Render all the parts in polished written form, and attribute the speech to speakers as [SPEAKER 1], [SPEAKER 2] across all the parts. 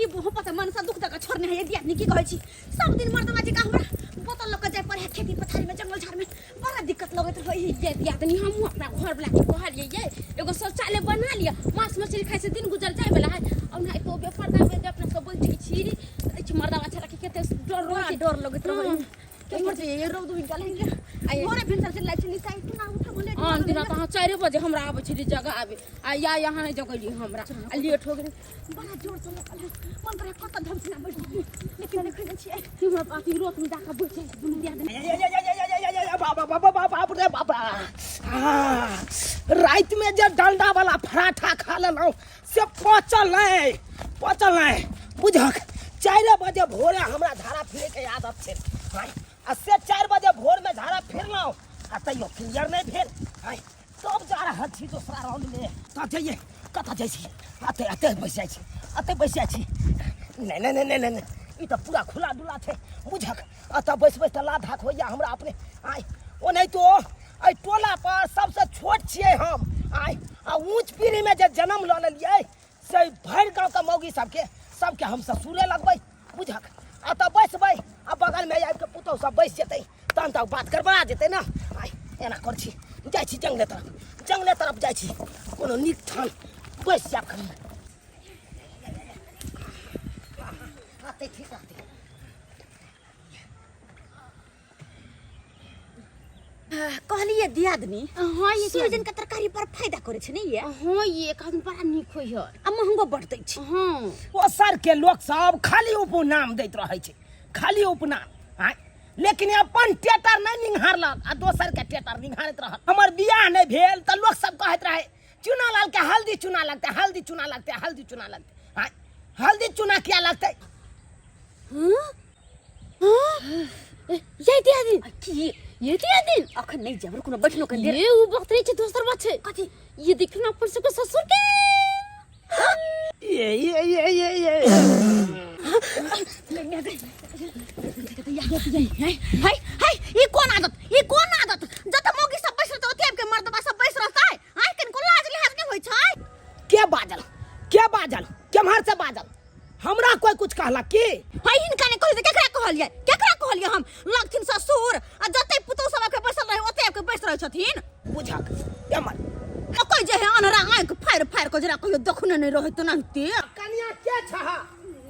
[SPEAKER 1] ई बहु पता मनसा दुख दक छोड़ने है दियादनी की कहै छी सब दिन मर्दवा जी का हमरा बोतल लऽ के जाय पड़े है खेती पथारी में जंगल झाड़ में बड़ा दिक्कत लगैत रहै है।
[SPEAKER 2] ये दियादनी हमहूँ अपना घर वाला के कहलियै ये एगो शौचालय बना लिअ, मांस मछली खाइ से दिन गुजर जाय वाला है। और नहीं तो बेपर्दा में जे अपना सब बैठै छी देखै छी मर्दवा छला के कते डर रहै
[SPEAKER 1] बड़ा
[SPEAKER 2] छै।
[SPEAKER 1] डर लगैत रहै।
[SPEAKER 2] हँ।
[SPEAKER 1] केम्हर जाइए रौद उगि गेल है।
[SPEAKER 2] आइ
[SPEAKER 1] भोरे भिनसर से लाइट निकाय केना उठब लेट।
[SPEAKER 2] आन दिना तऽ अहाँ 4 बजे हमरा आबै छलियै जगह आबे, आ या यहाँ नहि जगेलियै हमरा आ लेट हो गेलै।
[SPEAKER 1] बड़ा जोर से लगल है, मन करे कत धमसना बैठ जाइए, लेकिन देखै नहि छियै।
[SPEAKER 2] हमरा अथी रोत में जाके बैठ जाइ दुनू दियादनी।
[SPEAKER 3] बाप रे बाप, राति में जे डंडा वाला पराठा खा लेलहुँ से पचल नहि, पचल नहि। बुझक 4 बजे भोरे हमरा झाड़ा फिरे के आदत छै आ से 4 बजे भोर में झाड़ा फिरलहुँ आ तैयो क्लियर नहि भेल। तब जा रहल छी दोसरा राउंड में। तऽ जइए, कतऽ जाइ छी? अते अते बैस जाइ छी, अते बैस जाइ छी। नहि नहि नहि नहि नहि, ई तऽ पूरा खुला डुला छै। बुझक एतऽ बैसबै तऽ लात धाक होइया हमरा अपने। आइ ओनाहितो एहि टोला पर सबसँ छोट छियै हम। आइ आ ऊँच पीढ़ीमे जे जन्म लऽ लेलियै से भरि गाँवके मौगी सबके सबके हम ससुरे लगबै। बुझक एतऽ बैसबै आ बगलमे आबिके पुतहु सब बैस जेतै, तहन तऽ बात गड़बड़ा जेतै ने। आइ एना करै छी, जाइ छी जंगले तरफ, जंगले तरफ जाइ छी, कोनो नीक ठाम बैस जायब कनि। रहतै, ठीक रहतै।
[SPEAKER 1] कहलिए दियादनी।
[SPEAKER 2] हाँ ये।
[SPEAKER 1] सोहजन के तरकारी पर फायदा करे छै ने ये?
[SPEAKER 2] हाँ ये एक आदमी बड़ा नीक होय है
[SPEAKER 1] आ महंगो बढ़ दै छै।
[SPEAKER 2] हाँ।
[SPEAKER 3] ओसर के लोक सब खाली उपनाम दैत रहै छै, खाली उपनाम। आँय लेकिन अपन टेटर नहि निंघारलक आ दोसर के टेटर निंघारैत रहल। हमर बियाह नहि भेल तऽ लोक सब कहैत रहै चुना लाल के हल्दी चुना लगतै, हल्दी चुना लगतै, हल्दी चुना लगतै। आँय हल्दी चुना किया लगतै?
[SPEAKER 2] हाँ? हाँ? ये दियादनी।
[SPEAKER 1] की?
[SPEAKER 2] ये दियादनी।
[SPEAKER 1] अखन नहि जाब, रुकू ने, बैठलो कनि देर।
[SPEAKER 2] ये उ वक्त नहीं छै, दोसर बात छै।
[SPEAKER 1] कथी?
[SPEAKER 2] ये देखियौ ने अपन सबके ससुर के।
[SPEAKER 3] ये ये ये ये ये
[SPEAKER 1] हाय हाय, ई कोन आदत, ई कोन आदत? जत मौगी सब बैस रहतै ओते आबि के मर्दबा सब बैस रहतै। आइ कनिको लाज लिहाज नहि होइ छै?
[SPEAKER 3] के बाजल, के बाजल, केम्हर से बाजल? हमरा कोई कुछ कहलक की?
[SPEAKER 1] हाय हिनका नहि कहलियै तऽ केकरा कहलियै, केकरा कहलियै? हम लगथिन ससुर आ जते पुतहु सब आबि के बैसल रहै ओते आबि के बैस रहै छथिन।
[SPEAKER 3] बुझक एमर
[SPEAKER 1] कहि जे हे अनहरा आँखि फाड़ि फाड़ि कऽ जरा कहियो देखने नहि रहै तेनाहिते।
[SPEAKER 3] कनिया के छह?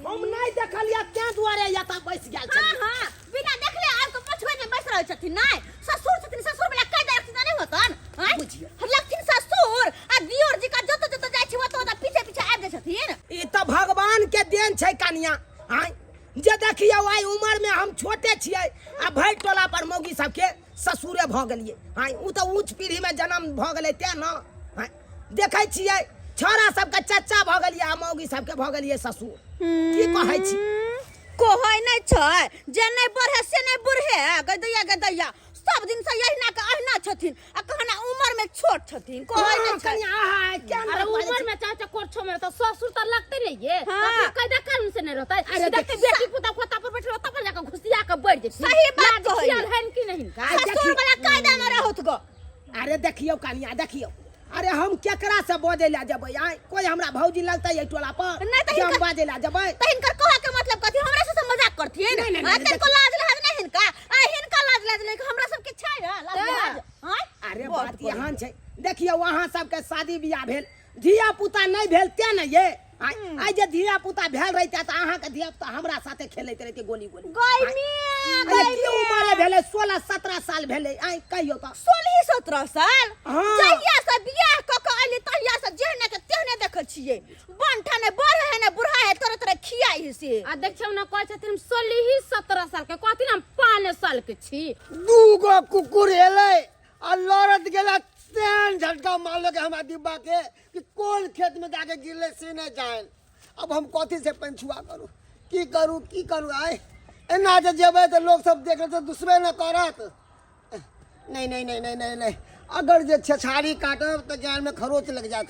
[SPEAKER 3] हम नहि देखलियै तें दुआरे एतऽ बैस गेल
[SPEAKER 1] हाँ
[SPEAKER 3] छलियै।
[SPEAKER 1] हाँ, बिना देखले आबि कऽ पछुए मे बैस रहै छथिन। नहि ससुर छथिन, ससुर वाला कहि देलखिन तऽ नहि होतन? आँय?
[SPEAKER 3] बुझियौ।
[SPEAKER 1] लगथिन ससुर आ दियोर जी का जतऽ जतऽ जाइ छी ओतऽ ओतऽ पीछे पीछे आबि जाइ छथिन।
[SPEAKER 3] ई तऽ भगवान के देन छै कनिया। आँय जे देखियौ आइ उमर में हम छोटे छियै आ भरि टोला पर मौगी सबके ससुरे भऽ गेलियै। आँय ओ तऽ ऊँच पीढ़ी में जन्म भऽ गेलै तें ने। आँय देखै छियै छौड़ा सबके चच्चा भऽ गेलियै आ मौगी सबके भऽ गेलियै ससुर। की कहै छी?
[SPEAKER 1] कहै नहि छै जे नहि बढ़े से नहि बुढ़े। गदैया गदैया सब दिन से यहिना के अहिना छथिन आ कहना उमर में छोट छथिन। कहै नहि छै।
[SPEAKER 3] कनिया आहा केहन
[SPEAKER 2] अरे
[SPEAKER 3] बात बाजै
[SPEAKER 2] उमर
[SPEAKER 3] छी?
[SPEAKER 2] में चाहे कोर छो में तो ससुर तो लगते नहीं ये।
[SPEAKER 1] हाँ।
[SPEAKER 2] अपना कायदा कानून से नहीं रहता है।
[SPEAKER 3] अरे
[SPEAKER 2] सीधा
[SPEAKER 3] देख,
[SPEAKER 2] के बेटी पुता खोता पर बैठल ओता पर जाके घुसिया के बैठ जेथिन।
[SPEAKER 1] सही बात
[SPEAKER 2] लाज
[SPEAKER 1] कहै।
[SPEAKER 2] खियाल है कि नहीं हिनका?
[SPEAKER 3] आ,
[SPEAKER 1] ससुर
[SPEAKER 3] देखी।
[SPEAKER 1] वाला कायदा में रहत गो।
[SPEAKER 3] अरे देखियौ कनिया देखियौ, अरे हम केकरा से बजै लए जेबै? आँय कोई हमरा भौजी लगतै एहि टोला पर
[SPEAKER 1] नहि तऽ
[SPEAKER 3] जे हम
[SPEAKER 1] हिनकर-
[SPEAKER 3] बाजै लए जेबै?
[SPEAKER 1] तऽ हिनकर कहऽ के मतलब कथी? हमरा सबसँ मजाक करथिन?
[SPEAKER 3] नहि, नहि, नहि,
[SPEAKER 1] आ, तनिको लाज लिहाज नहि हिनका? आ हिनका लाज लिहाज नहि, हमरा सबके छै ने लाज लिहाज? आँय?
[SPEAKER 3] अरे
[SPEAKER 1] बहुत
[SPEAKER 3] बात
[SPEAKER 1] बढ़िया।
[SPEAKER 3] एहन छै, देखियौ अहाँ सबके शादी बियाह भेल, धिया पुता नहि भेल तें ने ये। आइ आइ जे धिया पुता भेल रहिते तऽ अहाँके धिया पुता हमरा साथे खेलैत रहिते गोली गोली।
[SPEAKER 1] गै
[SPEAKER 3] आइ-
[SPEAKER 1] मिया,
[SPEAKER 3] अरे
[SPEAKER 1] गै
[SPEAKER 3] की उमरे भेलै? 16-17 साल भेलै। आइ कहियौ तऽ।
[SPEAKER 1] 16-17 साल?
[SPEAKER 3] हाँ।
[SPEAKER 1] जहिया से बियाह कऽ के अयली तहिया से जेहने के तेहने देखै छियै, बनठा ने बढ़े है ने बुढ़ा है, तोरे तोरे खियाइ है से।
[SPEAKER 2] आ देखियौ ने कहै छथिन हम 16-17 साल के, कहथिन हम 5 साल के छी।
[SPEAKER 4] दूगो कुकुर एलै आ लड़त गेला, तेहन झटका मारलक हमरा डिब्बा के कि कोन खेत में जाके गिरले से नहीं जान। अब हम कथी से पंछुआ करू, की करू, की करू? आय एना जे जेबै तऽ लोक सब देख लेतै, दुसबे न करत। नहीं नहीं नहीं नहीं नहीं नहीं, अगर जे छेछारी काटब तऽ ज्ञान में खरोच लग जात।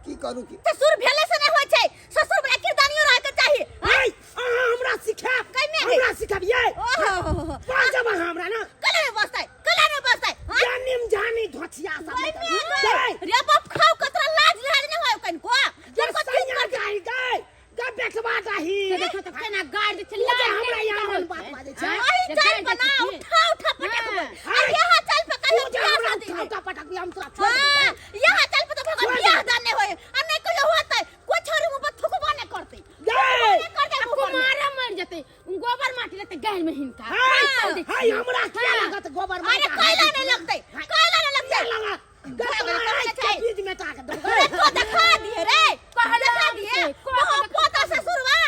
[SPEAKER 4] की करू की?
[SPEAKER 1] ससुर भेले से नहीं होइ छै, ससुर वाला किरदानियो रहे के चाही।
[SPEAKER 3] आय अहाँ हमरा सिखायब?
[SPEAKER 1] कैमे गई?
[SPEAKER 3] हमरा सिखायब ये?
[SPEAKER 1] ओहो।
[SPEAKER 3] बाजब अहाँ हमरा ना?
[SPEAKER 1] कला में बसतै, कला में बसतै। हाँ?
[SPEAKER 3] जानिम जानी धोचिया सब
[SPEAKER 1] गई
[SPEAKER 3] लेकर।
[SPEAKER 1] मियाँ
[SPEAKER 3] गई।
[SPEAKER 1] गई। रे बाप खाओ, कतरा लाज लिहाज नहीं होय कनिको?
[SPEAKER 3] ये
[SPEAKER 1] कनिको चुप
[SPEAKER 3] सैया
[SPEAKER 1] कर।
[SPEAKER 3] जाई गई, गई बेटवा जाही।
[SPEAKER 2] देखो तो केना गाड़ दै छै
[SPEAKER 3] तू जे
[SPEAKER 2] लाल
[SPEAKER 3] हमरा
[SPEAKER 2] नहि
[SPEAKER 3] यहाँ
[SPEAKER 2] होइ
[SPEAKER 3] बात
[SPEAKER 2] छै।
[SPEAKER 3] बाजै छै।
[SPEAKER 1] अही
[SPEAKER 2] जे
[SPEAKER 1] चल
[SPEAKER 2] गाड़ि दै
[SPEAKER 1] पर ना
[SPEAKER 2] छै।
[SPEAKER 1] उठा उठा पटकबै।
[SPEAKER 2] हाँ।
[SPEAKER 1] आ यहाँ चल पर
[SPEAKER 3] तू
[SPEAKER 1] कहियो
[SPEAKER 3] जे
[SPEAKER 1] बियाह
[SPEAKER 3] हमरा
[SPEAKER 1] शादी
[SPEAKER 3] उठा
[SPEAKER 1] नहि।
[SPEAKER 3] उठा पटकबी हम तोरा छोड़
[SPEAKER 1] हाँ,
[SPEAKER 3] देबै।
[SPEAKER 1] यहाँ चल पर तो भगवान
[SPEAKER 3] छोड़
[SPEAKER 1] बियाह
[SPEAKER 3] देबै।
[SPEAKER 1] दान नहि होय आ नहि कहियो होतै कोइ छोरी मुँह पर थुकबो नहि करतै।
[SPEAKER 3] गै
[SPEAKER 1] नहि करतै
[SPEAKER 2] आ
[SPEAKER 1] मुँह पर मे।
[SPEAKER 2] कुमारा मरि जेतै गोबर माटी लेतै गाय में हिनका
[SPEAKER 3] हाय
[SPEAKER 2] चल दै
[SPEAKER 3] हाय
[SPEAKER 2] छियै।
[SPEAKER 3] हमरा किया
[SPEAKER 2] हाँ।
[SPEAKER 3] लागत गोबर
[SPEAKER 1] अरे
[SPEAKER 3] माटी
[SPEAKER 1] कैला नहि लगतै कैला नहि लगतै।
[SPEAKER 3] किया लागत
[SPEAKER 1] भऽ गेलै, कहने छै।
[SPEAKER 3] बीज में ताक देबै।
[SPEAKER 1] अरे तो देखा दिए रे
[SPEAKER 2] कहला
[SPEAKER 1] देखा दिए
[SPEAKER 2] छै,
[SPEAKER 1] तो पोता ससुरवा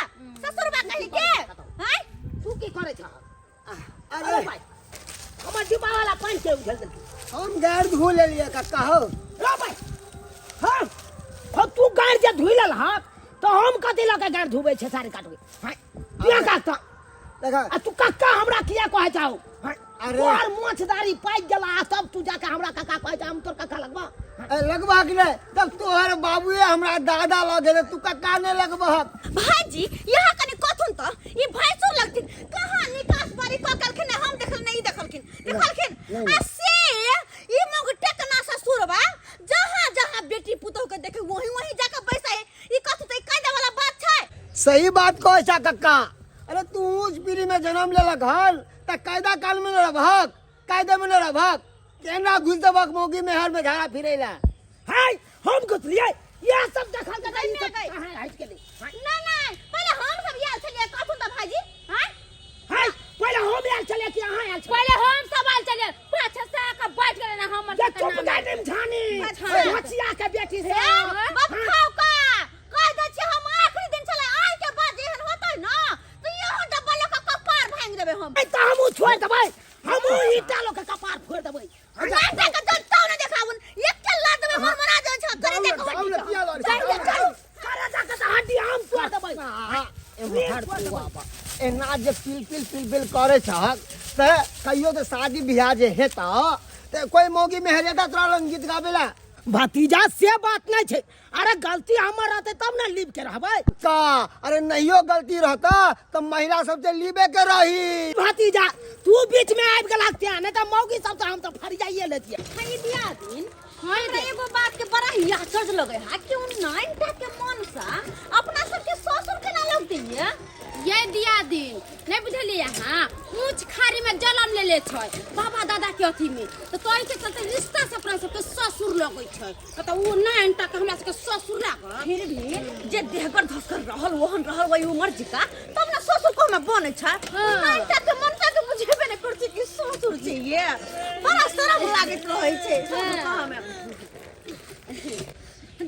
[SPEAKER 1] ससुरवा कही के हैं
[SPEAKER 3] तू की करै छह
[SPEAKER 4] अरे
[SPEAKER 3] अरे भाई हमर डिब्बा वाला पानि के उझल देलकै
[SPEAKER 4] हम गाड़ धो लेलियै कक्का हो
[SPEAKER 3] रो भाई हाँ हाँ तू गाड़ जे धोइ लेलहक तऽ हम कथी लऽ के गाड़ धोबै छै सारे काटबै हाँ किया काटता
[SPEAKER 4] देखा
[SPEAKER 3] आ तू कक्का हमरा किया कहै छौ हाँ
[SPEAKER 4] अरे।
[SPEAKER 3] तोहर मोछ दाढ़ी पाकि गेला आ तब तू जाके हमरा कक्का कहै छौ हम तोर कक्का लगबा
[SPEAKER 4] ए, लगबहक नहि तब तोहर बाबुए हमरा दादा लगे तऽ तू कक्का नहि लगबहक
[SPEAKER 1] भाईजी यहाँ कनी कथुन तो ई भैंसुर लगथिन कहाँ निकास बारी कऽ कहलखिन हम देखल नहीं देखलखिन देखलखिन
[SPEAKER 4] नहीं।
[SPEAKER 1] आ से ई मुग टेकना ससुरबा जहाँ जहाँ बेटी पुतोह के देखे वहीं वहीं जाके बैसा है ई कथु तो ई कायदा वाला बात छै
[SPEAKER 4] सही बात कहै छा कक्का अरे तू ऊँच पीढ़ी में जन्म लेलक हन तऽ कायदा काल में न रहबहक कायदे में न रहबहक केना घुस देबहक मौगी मेहर में झाड़ा फिरै ला
[SPEAKER 3] हाय हम घुसलियै इएह सब देखल के ई सब
[SPEAKER 1] नहीं,
[SPEAKER 3] कहाँ हटि गेलै हाय
[SPEAKER 1] नहीं नहीं पहले हम सब आयल छलियै कथुन तऽ भाईजी हाय
[SPEAKER 3] हाय पहिले हम आयल छलियै कि अहाँ आयल छलियै
[SPEAKER 2] पहिले हम सब आयल छलियै पाछे से आके बैठ गेलै ना हमर
[SPEAKER 3] जे
[SPEAKER 2] सबके
[SPEAKER 3] चुप
[SPEAKER 2] नाम
[SPEAKER 3] गए निमझानी
[SPEAKER 1] अच्छा।
[SPEAKER 3] बचिया के बेटी से
[SPEAKER 1] हे बाप खाओ का कह दै छी हम आखिरी दिन छलै आइ के बाद एहन होतै ना तऽ इहो डब्बा लऽ कऽ कपार भांगि देबै हम
[SPEAKER 3] तऽ हमहूँ छोड़ि देबै हमहूँ ईटा लऽ के कपार फोड़ि देबै
[SPEAKER 1] नाटा के जनता ने देखाबुन एक के लात देबै मरमरा जाइ छ करे
[SPEAKER 4] जाउ
[SPEAKER 1] देखो
[SPEAKER 4] ने, जाउ ने, किया लड़ै छी?
[SPEAKER 1] चल
[SPEAKER 4] जाउ ने,
[SPEAKER 1] चल
[SPEAKER 3] करे जाके तऽ हड्डी हम तोड़ि देबै
[SPEAKER 4] एम्हर तू बाबा एना जे पिल पिल पिल पिल करै छहक तऽ कहियो तऽ शादी बियाह जे हेतऽ तऽ कोइ मौगी मेहरेता तोरा लग गीत गाबै ला
[SPEAKER 3] भतीजा से बात नहीं छै अरे गलती हमर रहते तब ने लीव के रहबै
[SPEAKER 4] का अरे नहियो गलती रहता तऽ महिला सब से लीबे के रही
[SPEAKER 3] भतीजा तू बीच में आबि गेलक तें नहीं तऽ मौगी सब तऽ हम तऽ फरियाइए लेतियै
[SPEAKER 1] हई दिया दिन हमरा एगो बात के बड़ा ही आश्चर्य लगे है कि उन नाइन टा के मन सा अपना सबके ससुर के ना लगते है
[SPEAKER 2] ये दिया दिन नहीं बुझलियै अहाँ ऊँच खाड़ी में जलम लेले छै बाबा दादा के अथी में तऽ तोहि के चलते रिश्ता से अपना सबके ससुर लगै छै तऽ ओ नाइन तक हमरा सबके ससुर लागल
[SPEAKER 1] फिर भी जे देहगर धसकर रहल ओहन रहल वही उमर जिका तब ना ससुर को हमें बने छै
[SPEAKER 2] हाँ।
[SPEAKER 1] नाइन तक के मन के बुझेबे नहीं करছে कि ससुर चाहिए बड़ा शरम लागैत रहै छै ससुर कहऽ में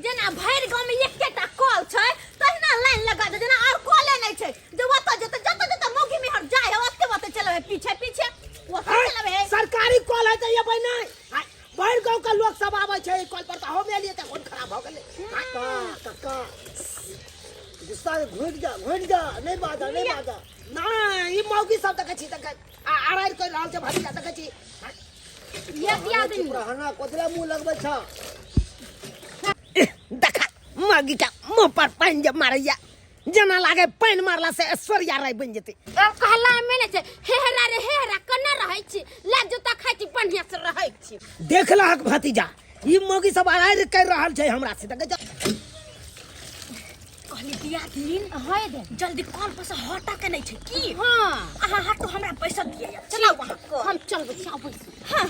[SPEAKER 1] जेना भरि गाँव में एकेटा कल छै तहिना लाइन लगा दे जेना और कले नहीं छै जे ओतऽ जेतै जतऽ जतऽ मौगी मेहर जाइ है ओते ओते चलबै पीछे पीछे ओते चलबै
[SPEAKER 3] है, सरकारी कल है तऽ एबै नहि आय, भरि गाँव के लोक सब आबै छै एहि कल पर तऽ हम एलियै तऽ कोन खराब भऽ गेलै
[SPEAKER 4] कक्का कक्का गुस्सा के घुटि जा घुटि जा नहि बाजा नहि बाजा
[SPEAKER 3] नहि ई मौगी सब देखै छी देखै आ अरारि करि रहल छै भतीजा देखै छी
[SPEAKER 2] ये दिया दिन
[SPEAKER 4] चुप रहना कथी मुँह लगबै छह
[SPEAKER 3] देखा मौगी के मुँह पर पानि जे मारैया जेना लागे पानि मारला से ऐश्वर्या राय बनि जेतै
[SPEAKER 2] अब कहला में ने छै हेहरा रे हेहरा कना रहै छी ला जूता खाइ छी बढ़िया से रहै छी
[SPEAKER 3] देख लहक भतीजा ई मौगी सब अरारि करि रहल छै हमरा से देखै छौ
[SPEAKER 1] कहली दिया दिन
[SPEAKER 2] है दे
[SPEAKER 1] जल्दी कल पर से हटा के नहीं छै की
[SPEAKER 2] हाँ
[SPEAKER 1] अहाँ हटो हमरा पैसा दिए चलाउ अहाँ कल।
[SPEAKER 2] हम चलबै छी आबै छी
[SPEAKER 1] हाँ।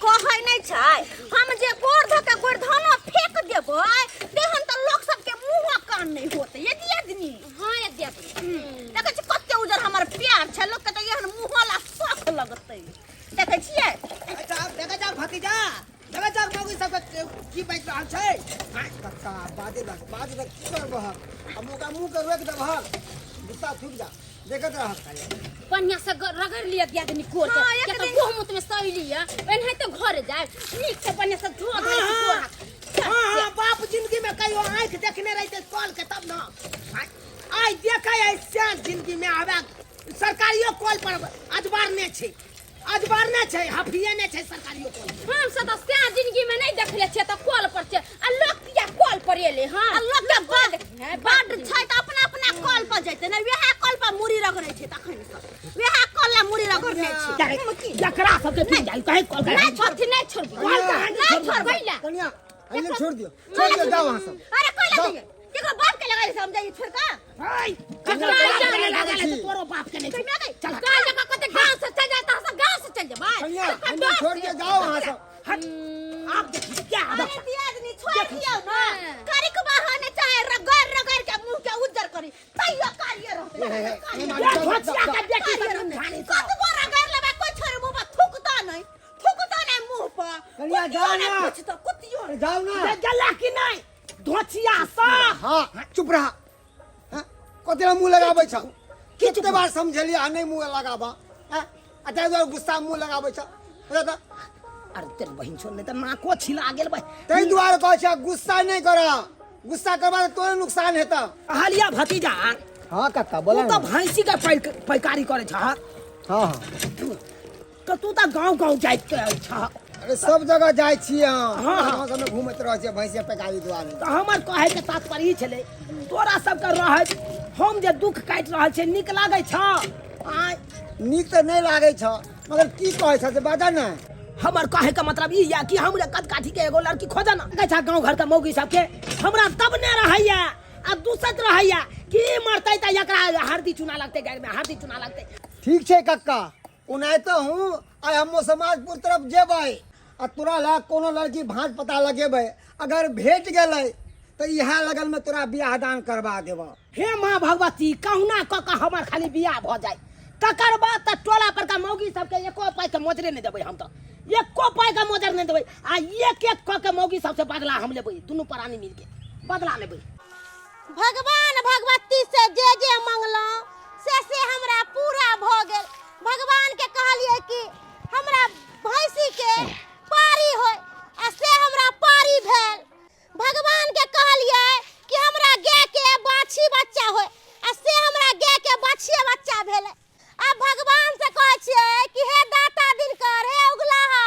[SPEAKER 1] कहै नहि छै हम जे गोर धऽ के गोरधनो फेंक देबै तेहन तऽ लोक सबके मुँहो कान नहि होतै ये दियादनी
[SPEAKER 2] हाँ ये दियादनी
[SPEAKER 1] देखै छी कते उजर हमर प्यार छै लोकके तऽ एहन मुँहो ला शौख लगतै देखै छियै
[SPEAKER 3] अच्छा देखै जाउ भतीजा देखै जाउ मौगी सबके की बाजि रहल छै
[SPEAKER 4] कक्का बाजे दक बाजे दक की करबहक हम ओकरा मुँह के रोकि देबहक गुस्सा थुकि जा देखत रहक खाली
[SPEAKER 2] बढ़िया से रगड़ लिअ दियादनी गोर के
[SPEAKER 1] हाँ, एक
[SPEAKER 2] किया तऽ
[SPEAKER 1] दिन-
[SPEAKER 2] गहुम में सही लिअ एनाहिते घर जाय नीक से बढ़िया से धो धाय के गोर हाथ
[SPEAKER 3] हाँ हाँ बाप जिंदगी में कहियो आँखि देखने रहते कल के तब ना आइ देखे है से जिंदगी में आवे सरकारियो कल पर अजबार ने छै अजबार ने छै हफिए ने छै सरकारियो कल
[SPEAKER 2] हम सब तऽ सएह जिंदगी में नहीं देखले छियै तऽ कल पर छियै आ लोक किया कल पर एलै हँ
[SPEAKER 1] आ लोक के बड बड छै तऽ अपना अपना कल पर जैते ने वएह कल पर मुड़ी रगड़ै छै तखन सब वएह कल ला मुड़ी रगड़ने छै हम की
[SPEAKER 3] जकरा सबके पी जाइ कहे कल
[SPEAKER 2] नहीं छोड़थि नहीं छोड़बै
[SPEAKER 3] कल कहाँ
[SPEAKER 1] नहीं छोड़बै
[SPEAKER 2] कैला
[SPEAKER 4] कनिया अइले छोड़ दियो छोड़ दियो जाओ वहाँ सब
[SPEAKER 1] अरे कोई
[SPEAKER 4] जाओ।
[SPEAKER 1] लगे केकरो बाप के लगाई से हम जाइए छोड़ का
[SPEAKER 3] हाँ, गई जकर बाप के नहीं लागल है से तोरो बाप के नहीं छौ। चल हट।
[SPEAKER 2] गाय जकाँ कते गाँव से चल जाता है, गाँव से चल जेबै।
[SPEAKER 4] कनिया कनिया छोड़ के जाओ वहां से।
[SPEAKER 3] हट, आब देखी क्या आदत।
[SPEAKER 1] अरे दियादनी छोड़ दियौ ना, करिक बहाने चाहे रगड़ रगड़ के मुंह के उज्जर करी तैयो कारिये रहतै।
[SPEAKER 4] हे, हे, हे,
[SPEAKER 3] ये घोचिया के बेटी सब घानी सब।
[SPEAKER 1] कतबो रगड़ लेबै कोइ छोड़े मुंह पर थूकता नहीं, थूकता नहीं मुंह पर।
[SPEAKER 4] कनिया,
[SPEAKER 1] कुतियो
[SPEAKER 4] जाओ
[SPEAKER 1] नहीं
[SPEAKER 4] ना।
[SPEAKER 1] पूछतो, कुतियो नहीं।
[SPEAKER 4] जाओ ना।
[SPEAKER 3] ये गेला कि नहीं धोचिया सब?
[SPEAKER 4] हाँ, चुप रहा। हाँ, कथी ला मुंह लगाबै छ? कते बार समझेलियै आ नहि मुंह लगाबऽ। हाँ, आ ताहि दुआरे गुस्सा मुंह लगाबै छ। बुझल तऽ?
[SPEAKER 3] अरे तेरे बहिन छोड़, नहीं तऽ नाको छिला गेल भाई।
[SPEAKER 4] ताहि दुआरे कहै छै गुस्सा नहि कर, गुस्सा करबा तऽ तोरे नुकसान हेतऽ।
[SPEAKER 3] कहलिया भतीजा।
[SPEAKER 4] हाँ काका,
[SPEAKER 3] तू
[SPEAKER 4] बोला।
[SPEAKER 3] तऽ भैंसी के पैकारी करै छह।
[SPEAKER 4] हाँ हाँ।
[SPEAKER 3] तऽ तू तऽ गाँव गाँव जाइत छह।
[SPEAKER 4] अरे सब जगह जाइ छियै हम।
[SPEAKER 3] हाँ, हाँ।
[SPEAKER 4] गाँव सबमे घूमैत रहै छियै भैंसिया पैकारी दुआरे।
[SPEAKER 3] तऽ हमर कहैके तात्पर्य ई छलै, तोरा सबके रहैत हम जे दुख काटि रहल छियै, नीक लागै छह? आँय?
[SPEAKER 4] नीक तऽ नहि लागै छ, मगर की कहै छ से बता ने।
[SPEAKER 3] हमर कहैके मतलब ई यऽ कि हमरे कद काठी के एगो लड़की खोजऽ ने। कहै छह गाँव घरके मौगी सबके हमरा तब ने रहैया आ दूसत रहैया कि ई मरतै तऽ एकरा हरदी चूना लगतै, गाड़िमे हरदी चूना लगतै।
[SPEAKER 4] ठीक छै कक्का, ओनाहिते हूँ आइ हम समाजपुर तरफ जेबै आ तोरा लए कोनो लड़की भाँज पता लगेबै, अगर भेट गेलै तऽ इएह लगनमे तोरा बियाह दान करबा देबऽ।
[SPEAKER 3] हे माँ भगवती, कहुना कऽ कऽ हमर खाली बियाह भऽ जाय, तकर बाद तऽ टोला परका मौगी सबके एको पाइके मोजरे नहि देबै। हम तऽ एको पाइके मोजर नहि देबै आ एक एक कऽ के मौगी सबसे बदला हम लेबै, दुनू प्राणी मिलके बदला लेबै।
[SPEAKER 1] भगवान भगवती से जे जे मंगलहुँ से से हमरा पूरा भऽ गेल। भगवान के कहलियै कि हमरा भैंसी के पारी होय आ से हमरा पारी भेल। भगवान के कहलियै कि हमरा गाय के बाछी बच्चा होय आ से हमरा गाय के बाछिए बच्चा भेलै। आब भगवान से कहै छियै कि हे दाता दिनकर, हे उगलाहा,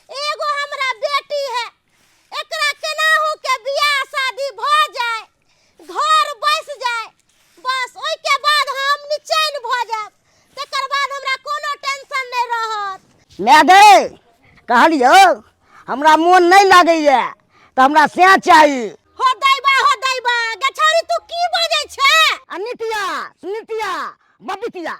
[SPEAKER 1] एगो हमरा बेटी है, एकरा केनाहु के बियाह शादी भऽ जाय, घर बसि जाय, बस ओहिके बाद हम निचैन भऽ जायब, तकर बाद हमरा कोनो टेंशन नहि रहत।
[SPEAKER 5] माय गै, कहलियौ हमरा मोन नहि लागैए तऽ हमरा सएह चाही।
[SPEAKER 1] हो दैबा, हो दैबा, गे छौरी तू की बजै छे?
[SPEAKER 5] आ नितिया, सुनितिया, बबितिया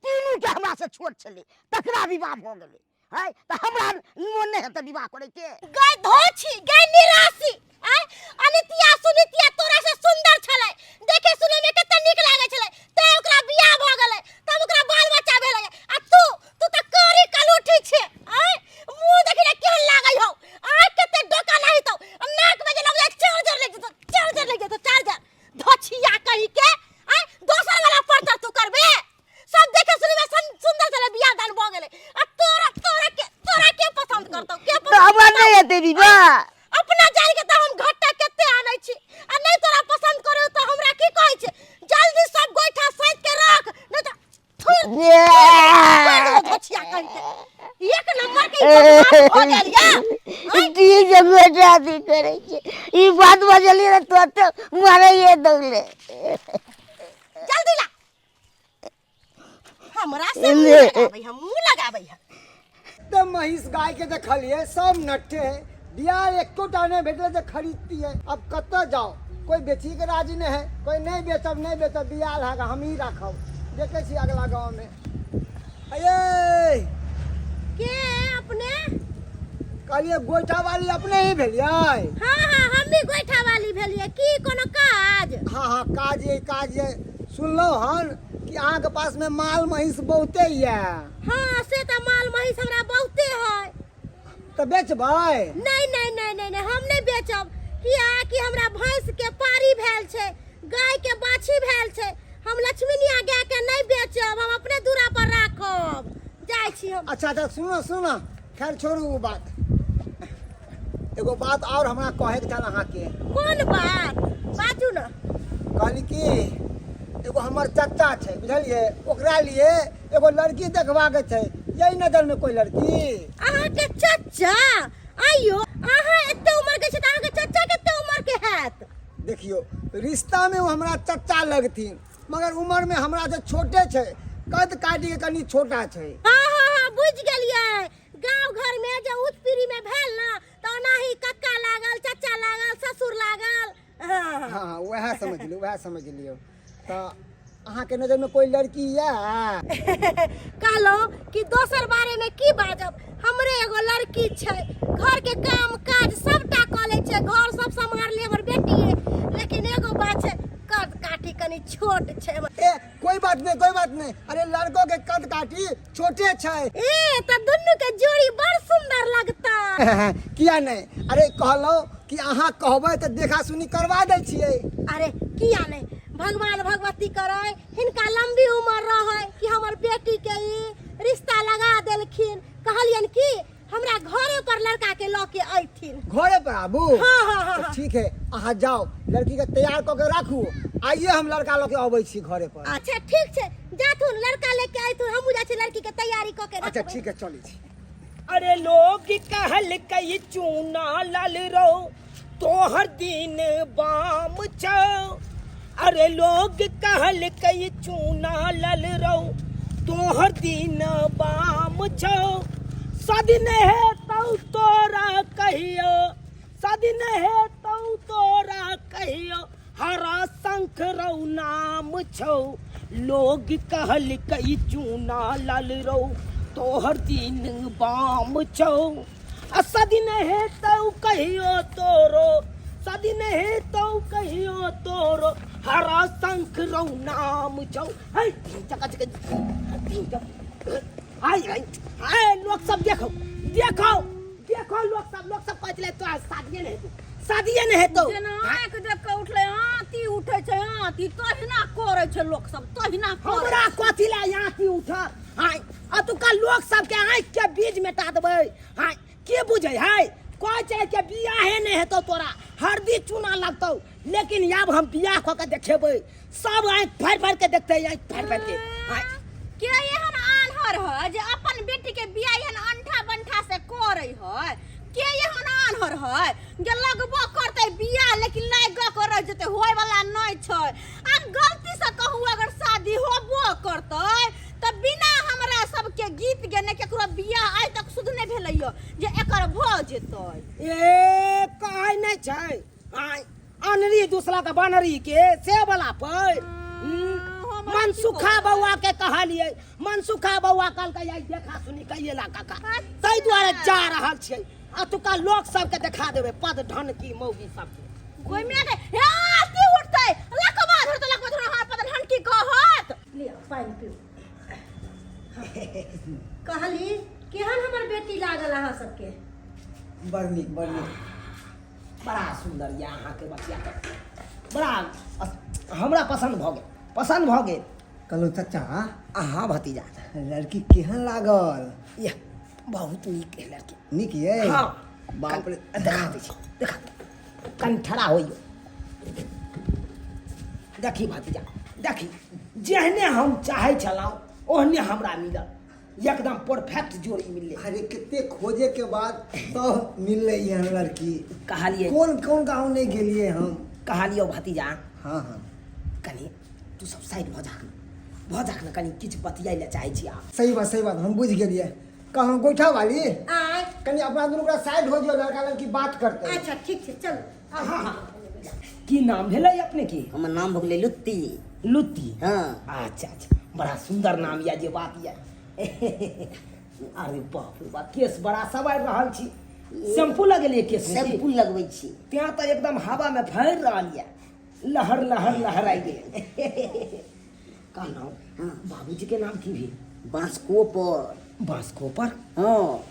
[SPEAKER 5] तीनू के हमरा से छोट छलै, तकरा विवाह भऽ गेलै है तऽ हमरा मोन नहि हेतै विवाह करैके?
[SPEAKER 1] गै धोछी, गै निराशी, आय अनितिया सुनितिया तोरा से सुंदर छलै, देखे सुने में कते नीक लागै छलै, तैं ओकरा बियाह भऽ गेलै, तब ओकरा बाल बच्चा भेलै आ तू तू तऽ कारी कलूठी छे। आय मुंह देखी ने केहन लागै हौ, आँख कते डोका नाही तो, नाक में जेना बुझाइ चार्जर लागि जेतौ, चार्जर लागि जेतौ, चार्जर धोछिया कही के। आय दोसर वाला परतर तू करबे? सब देखे सुने में सुंदर छलै, बियाह दान भऽ गेलै आ तोरा तोरा के पसंद करतौ? के
[SPEAKER 5] तऽ हमरा नहि हेतै विवाह?
[SPEAKER 1] अपना जान के तऽ हम घट्टा कते आनै छी आ नहि तोरा पसंद करू तऽ हमरा की कहै छै? जल्दी सब गोइठा सैत के रख, नहि तऽ थुर थुर धोछिया कहि के। एक नंबर के ई बदमाश भऽ गेल या।
[SPEAKER 5] जी जे गोटा अथी करै छै, ई बात बजलियै ने तो तऽ मारैए दौड़ले।
[SPEAKER 1] जल्दी ला, हमरा से मुंह लगाबै है, मुंह लगाबै है।
[SPEAKER 4] तऽ महींस गाय के देखलियै सब नट्ठे है, बियाह एकोटा नहि भेटलै जे खरीदतियै। अब कतऽ जाओ, कोई बेची के राजी नहीं है, कोई नहीं बेचब, नहीं बेचब, बियाह है हम ही राखब। देखे छी अगला गाँव में। अये
[SPEAKER 1] के अपने?
[SPEAKER 4] कहलिए गोइठा वाली अपने ही भेलियै?
[SPEAKER 1] हाँ हाँ, हम भी गोइठा वाली भेलियै। की कोनो काज?
[SPEAKER 4] हाँ हाँ, काज ये, काज ये। सुनलहुँ हन कि अहाँके पास में माल महींस बहुते यऽ।
[SPEAKER 1] हाँ, से तऽ माल महींस हमरा बहुते है।
[SPEAKER 4] तऽ बेचबै?
[SPEAKER 1] नहीं नहीं नहीं नहीं नहीं, हम नहीं बेचब। किया कि हमरा भैंस के पारी भेल छै, गाय के बाछी भेल छै, हम लक्ष्मीनिया गाय के नहीं बेचब, हम अपने दूरा पर राखब। जाइ छी हम।
[SPEAKER 4] अच्छा अच्छा, सुनो सुनो, खैर छोड़ू ओ बात। एगो बात और हमरा कहे के छल अहाँके।
[SPEAKER 1] कोन बात? बाजू ने।
[SPEAKER 4] कहली कि एगो हमर चचा छै, बुझलियै, ओकरा लिए एगो लड़की देखबाके छै, यही नजर में कोई लड़की?
[SPEAKER 1] अहाँके चचा? आइयो अहाँ एते उम्र के छै तऽ अहाँके चचा कते उम्र के हैत?
[SPEAKER 4] देखियौ, रिश्ता में ओ हमरा चचा लगथिन, मगर उम्र में हमरा से छोटे छै, कद काटी के कनी छोटा छै।
[SPEAKER 1] हाँ हाँ हाँ, बुझि गेलियै। गाँव घर में जे ऊँच पीढ़ी में भेल ने तऽ ओनाही कक्का लागल, चचा लागल, ससुर लागल। हाँ
[SPEAKER 4] हाँ, वएह समझ लियौ, वएह समझ लियौ। तऽ अहाँके नजरमे कोइ लड़की यऽ?
[SPEAKER 1] कहलहुँ कि दोसर बारेमे की बाजब, हमरे एगो लड़की छै, घर के काम काज सबटा कऽ लै छै, घर सब सम्हार ले हमर बेटिए, लेकिन एगो बात छै, कद काठी कनि छोट छै हमर।
[SPEAKER 4] ए कोई बात नहीं, कोई बात नहीं, अरे लड़कों के कद काठी छोटे छै।
[SPEAKER 1] ए तऽ दुनू के जोड़ी बड़ सुंदर लगता।
[SPEAKER 4] किया नहीं, अरे कहलहुँ कि अहाँ कहबै तऽ देखा सुनी करवा दै छियै।
[SPEAKER 1] अरे किया नहीं, भगवान भगवती करै हिनका लंबी उम्र रहै कि हमर बेटी के ई रिश्ता लगा देलखिन। कहलियन कि हमरा घरे पर लड़का के लऽ के अयथिन।
[SPEAKER 4] घरे पर आबू?
[SPEAKER 1] हाँ, हाँ, हाँ,
[SPEAKER 4] तऽ
[SPEAKER 1] हाँ।
[SPEAKER 4] ठीक है, अहाँ जाओ लड़की के तैयार कऽ के राखू, आइए हम लड़का लऽ के अबै छी घरे पर।
[SPEAKER 1] अच्छा ठीक छै, जाथुन लड़का लेके अयथुन, हमहूँ जाइ छी लड़की के तैयारी कऽ के
[SPEAKER 4] अच्छा
[SPEAKER 1] रखबै।
[SPEAKER 4] ठीक है, चलै छी।
[SPEAKER 3] अरे लोग कहल कई चूना लाल रो तोहर दिन बाम छौ, अरे लोग कहल कई चूना लाल रो तोहर दिन बाम छौ, शादी नहीं है तो तोरा कहियो, शादी नहीं है तो तोरा कहियो, हरा शंख रौ नाम छौ, लोग कहल कई चूना लाल रौ तोहर दिन बाम छौ, आ शादी नहीं है तो कहियो तोरो, शादी नहीं है तो कहियो तोरो, हरा शंख रौ नाम छौ। है चका चका हाय हाय हाय, लोग सब देखो देखो देखो, लोग सब कहै छलै तोरा शादिये नहीं हेतौ, शादिये नहीं हेतौ।
[SPEAKER 2] जेना आँखि देख कऽ उठलै आँती उठै छै, आँती तहिना करै छै लोक सब, तहिना करै
[SPEAKER 3] हमरा कथी लए आँखि उठत? हाय अतुका लोक सबके आँखि के बीज मेटा देबै। हाय के बुझै है, कहै छै के बियाहे नहीं हेतौ तोरा, हरदी चूना लगतौ, लेकिन आब हम बियाह कऽ के देखेबै, सब आँखि फाड़ि फाड़ि के देखतै, आँखि फाड़ि फाड़ि के। हाय
[SPEAKER 2] के एहन आन्हर है जे अपन बेटी के बियाह एहन अंठा बंठा से करै है? के एहन आन्हर है जे लगबो करतै बियाह लेकिन लागि कऽ रहि जेतै, होय वाला नहि छै। आ गलती से कहू अगर शादी होबो करतै तऽ बिना हमरा सबके गीत गेने केकरो बियाह आइ तक शुद्ध नहि भेलै जे एकर भऽ जेतै।
[SPEAKER 3] ए कहै नहि छै आइ अनरी दूसरा के बनरी के से वाला पर मनसुखा बौआ के कहलियै, मनसुखा बौआ कहलकै आइ देखा सुनी कहिए ला काका, ताहि दुआरे जा रहल छियै अतुका लोक सबके देखा देबै पद ढन की मौगी सबके।
[SPEAKER 2] गोइमे के हे आरती उठतै, लकवा धरतै, लकवा धरतै, हाथ पद ढन की कहत।
[SPEAKER 1] लिअ पानि पीउ। कहली केहन हमर बेटी लागल अहाँ सबके?
[SPEAKER 4] बड़ नीक, बड़ नीक,
[SPEAKER 3] बड़ा सुंदर यऽ अहाँके बचिया के, बड़ा हमरा पसंद भऽ गेल, पसंद भऽ गेल।
[SPEAKER 4] कहलहुँ चचा।
[SPEAKER 3] अहाँ भतीजा।
[SPEAKER 4] लड़की केहन लागल?
[SPEAKER 3] यह बहुत नीक है लड़की।
[SPEAKER 4] नीक ये?
[SPEAKER 3] हाँ।
[SPEAKER 4] बाप रे।
[SPEAKER 3] देखा दै छी, देखा, कनि ठड़ा होइयो। देखी भतीजा देखी, जेहने हम चाहै छलहुँ ओहने हमरा मिलल, एकदम परफेक्ट जोड़ी मिलले।
[SPEAKER 4] अरे कितने खोजे के बाद तो मिलले यहाँ लड़की।
[SPEAKER 3] कहलिए
[SPEAKER 4] कौन कौन गांव नहीं गेलिए हम।
[SPEAKER 3] कहलियो भतीजा।
[SPEAKER 4] हाँ हाँ।
[SPEAKER 3] कनि तू सब साइड भऽ जाक, भऽ जाक ने, कनि किछु बतियाइ लए चाहै छी अहाँ।
[SPEAKER 4] सही बात, सही बात, हम बुझि गेलिए। कहलहुँ गोइठा वाली,
[SPEAKER 1] आय
[SPEAKER 4] कनि अपना दुनू ओकरा साइड हो जाओ, लड़का लड़की बात करते।
[SPEAKER 1] अच्छा ठीक छै, चलू।
[SPEAKER 3] हाँ हाँ। की नाम भेलै अपने की?
[SPEAKER 5] हमर नाम भऽ गेलै लुत्ती।
[SPEAKER 3] लुत्ती?
[SPEAKER 5] हाँ।
[SPEAKER 3] अच्छा अच्छा, बड़ा सुंदर नाम यऽ जे बात यऽ। अरे बाप रे बाप, केस बड़ा सवार रहल छी, शैम्पू लगेलियै केस में?
[SPEAKER 5] शैम्पू लगबै छी।
[SPEAKER 3] तें तऽ एकदम हवा में फैल रहल यऽ, लहर लहर लहराइ गेल। कहलहुँ
[SPEAKER 5] हाँ।
[SPEAKER 3] बाबूजी के नाम की भेल?
[SPEAKER 5] बाँसकोपर।
[SPEAKER 3] बाँसकोपर?
[SPEAKER 5] हाँ।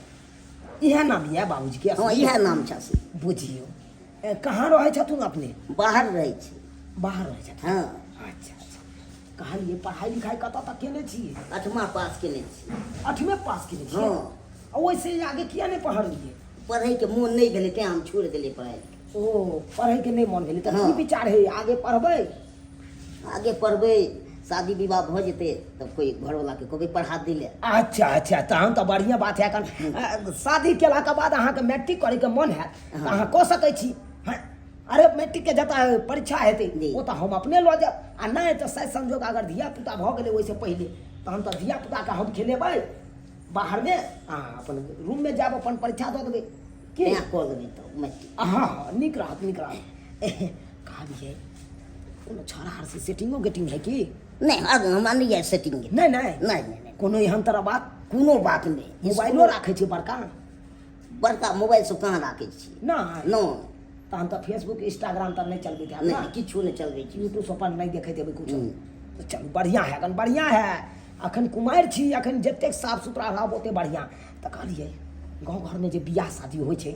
[SPEAKER 3] इएह नाम यऽ बाबूजी के?
[SPEAKER 5] हाँ इएह नाम छै।
[SPEAKER 3] बुझियौ। ए, कहाँ रहै छथुन अपने?
[SPEAKER 5] बाहर रहै छी।
[SPEAKER 3] बाहर रहै छथुन?
[SPEAKER 5] हाँ।
[SPEAKER 3] अच्छा अच्छा, कहलियै पढ़ाइ लिखाइ कतऽ तक केने छियै?
[SPEAKER 5] अठमा पास केने छी।
[SPEAKER 3] अठमे पास केने छियै?
[SPEAKER 5] हाँ।
[SPEAKER 3] आ ओहिसँ आगे किया नहि पढ़लियै?
[SPEAKER 5] पढ़ैके मोन नहि भेलै तेँ हम छोड़ि देलियै पढ़ाइ।
[SPEAKER 3] ओ पढ़ैके नहि मोन भेलै तऽ की
[SPEAKER 5] हाँ।
[SPEAKER 3] विचार है, आगे पढ़बै?
[SPEAKER 5] आगे पढ़बै, शादी विवाह भऽ जेतै तब कोइ घरवलाके कहबै पढ़ा दै लए।
[SPEAKER 3] अच्छा अच्छा, तहन तऽ बढ़िआँ बात है। एखन शादी केलाके बाद अहाँके मैट्रिक करैके मन हैत तऽ अहाँ कऽ सकै छी। हँ, अरे मैट्रिकके जतऽ परीक्षा हेतै
[SPEAKER 5] जी।
[SPEAKER 3] ओ तऽ हम अपने लऽ जायब, आ नहि तऽ शायद संजोग अगर धियापुता भऽ गेलै ओहिसँ पहिले तहन तऽ धियापुताके हम खेलेबै बाहरमे, अहाँ अपन रूममे जायब, अपन परीक्षा दऽ देबै। की
[SPEAKER 5] तेँ कऽ लेबै तऽ मैट्रिक।
[SPEAKER 3] हँ हँ, नीक रहत, नीक रहत। कहलियै कोनो छौड़ा आर से सेटिंगो गेटिंग है की?
[SPEAKER 5] नहि, हमरा नहि यऽ सेटिंग।
[SPEAKER 3] नहि नहि?
[SPEAKER 5] नहि नहि।
[SPEAKER 3] कोनो एहन तरह बात?
[SPEAKER 5] कोनो बात नहि।
[SPEAKER 3] मोबाइलो राखै छी बड़का?
[SPEAKER 5] बड़का मोबाइल सब कहाँ राखै छी।
[SPEAKER 3] नहि?
[SPEAKER 5] नहि।
[SPEAKER 3] तहन तऽ फेसबुक इंस्टाग्राम तऽ नहि चलबैत हैब?
[SPEAKER 5] नहि, किछो नहि चलबै छी।
[SPEAKER 3] यूट्यूब सब पर नहि देखैत हेबै कुछो? तऽ चलू, बढ़िआँ है अखन, बढ़िआँ है। अखन कुमारि छी, अखन जतेक साफ सुथरा रहब ओते बढ़िआँ। तऽ कहलियै, गाँव घरमे जे बियाह शादी होइ छै,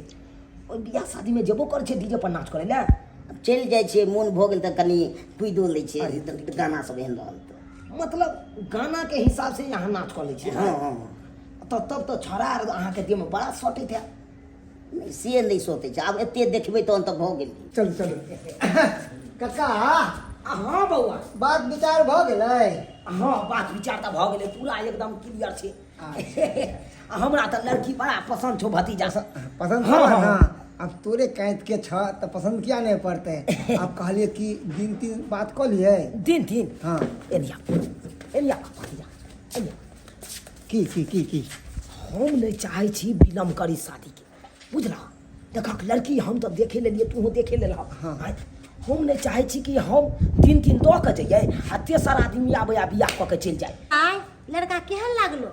[SPEAKER 3] ओहि बियाह शादीमे जेबो करै छै डीजे पर नाच करै लए?
[SPEAKER 5] आब चलि जाइ छियै, मोन भऽ गेल तऽ कनि कुदिओ लै छियै, गाना सब एहन रहल तऽ।
[SPEAKER 3] मतलब गानाके हिसाबसँ अहाँ नाच कऽ लै छियै?
[SPEAKER 5] हँ हँ।
[SPEAKER 3] तऽ तब तऽ छौड़ा आर अहाँके देहमे बड़ा सटैत हैत।
[SPEAKER 5] नहि, से नहि सोचै छै। आब एते देखबै तहन तऽ भऽ गेल।
[SPEAKER 4] चलू चलू कक्का।
[SPEAKER 3] हँ बौआ।
[SPEAKER 4] बात विचार भऽ गेलै?
[SPEAKER 3] हँ, बात विचार तऽ भऽ गेलै, पूरा एकदम क्लियर छै। आ हमरा तऽ लड़की बड़ा पसन्द छौ भतीजा।
[SPEAKER 4] पसन्द?
[SPEAKER 3] हँ,
[SPEAKER 4] हँ
[SPEAKER 3] हँ।
[SPEAKER 4] हँ। आब तोरे काँति के छ तऽ पसन्द किया नहि पड़तै? आब कहलियै कि दिन तीन बात कऽ लियै।
[SPEAKER 3] दिन तीन?
[SPEAKER 4] हँ।
[SPEAKER 3] एनिया एनिया भतीजा, एनिया।
[SPEAKER 4] की की की की?
[SPEAKER 3] हम नहि चाहै छी विलम्ब करी शादीके, बुझलह? देखक, लड़की हम तऽ देखे लेलियै, तूहो देखे लेलह।
[SPEAKER 4] हँ।
[SPEAKER 3] आँय, हम नहि चाहै छी कि हम दिन तीन दऽ कऽ जइयै आ तेसर आदमी आबै आ बियाह कऽ के चलि जाय।
[SPEAKER 1] आय, लड़का केहन लागलो?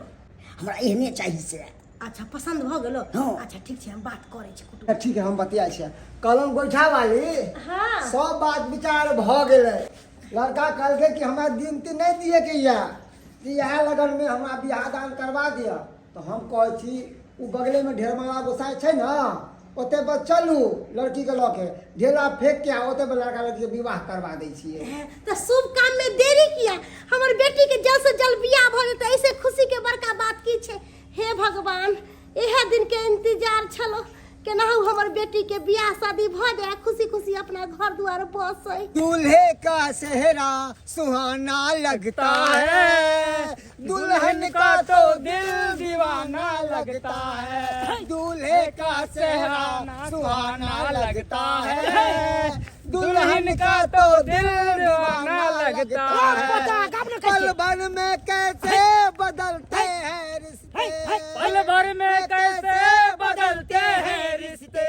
[SPEAKER 5] हमरा एहने चाही से।
[SPEAKER 1] अच्छा, पसन्द भऽ गेलो?
[SPEAKER 5] हँ।
[SPEAKER 1] अच्छा ठीक छै, हम बात करै छी कुटुम्ब।
[SPEAKER 4] ठीक है, हम बतियाइ छियै। कलम गोइठा वाली।
[SPEAKER 1] हँ।
[SPEAKER 4] सब बात विचार भऽ गेलै। लड़का कहलकै कि हमरा दिन तीन नहि दिए के यऽ, कि इएह लगनमे हमरा बियाह दान करवा दिअ। तऽ हम कहै छी, ओ बगलेमे ढेरमाला गोसाइ छै ने, ओतऽ बस चलू लड़कीके लऽ के, ढेला फेंक के आ ओतऽ पर लड़का लड़कीके विवाह करवा दै छियै।
[SPEAKER 1] तऽ शुभ काम में देरी किया? हमर बेटी के जल्द से जल्द बियाह भऽ जेतै, ऐसे खुशी के बड़का बात की छै? हे भगवान, इएह दिन के इंतजार छलो। केनाहु हमर बेटी के बियाह शादी भऽ जाय, खुशी खुशी अपना घर दुआर बसै।
[SPEAKER 4] दूल्हे का सेहरा सुहाना लगता है, दुल्हन का तो दिल दीवाना लगता है। दूल्हे का सेहरा सुहाना लगता है, दुल्हन का तो दिल दीवाना लगता है। पल भर में कैसे बदलते हैं रिश्ते,
[SPEAKER 6] पल भर में कैसे बदलते हैं रिश्ते,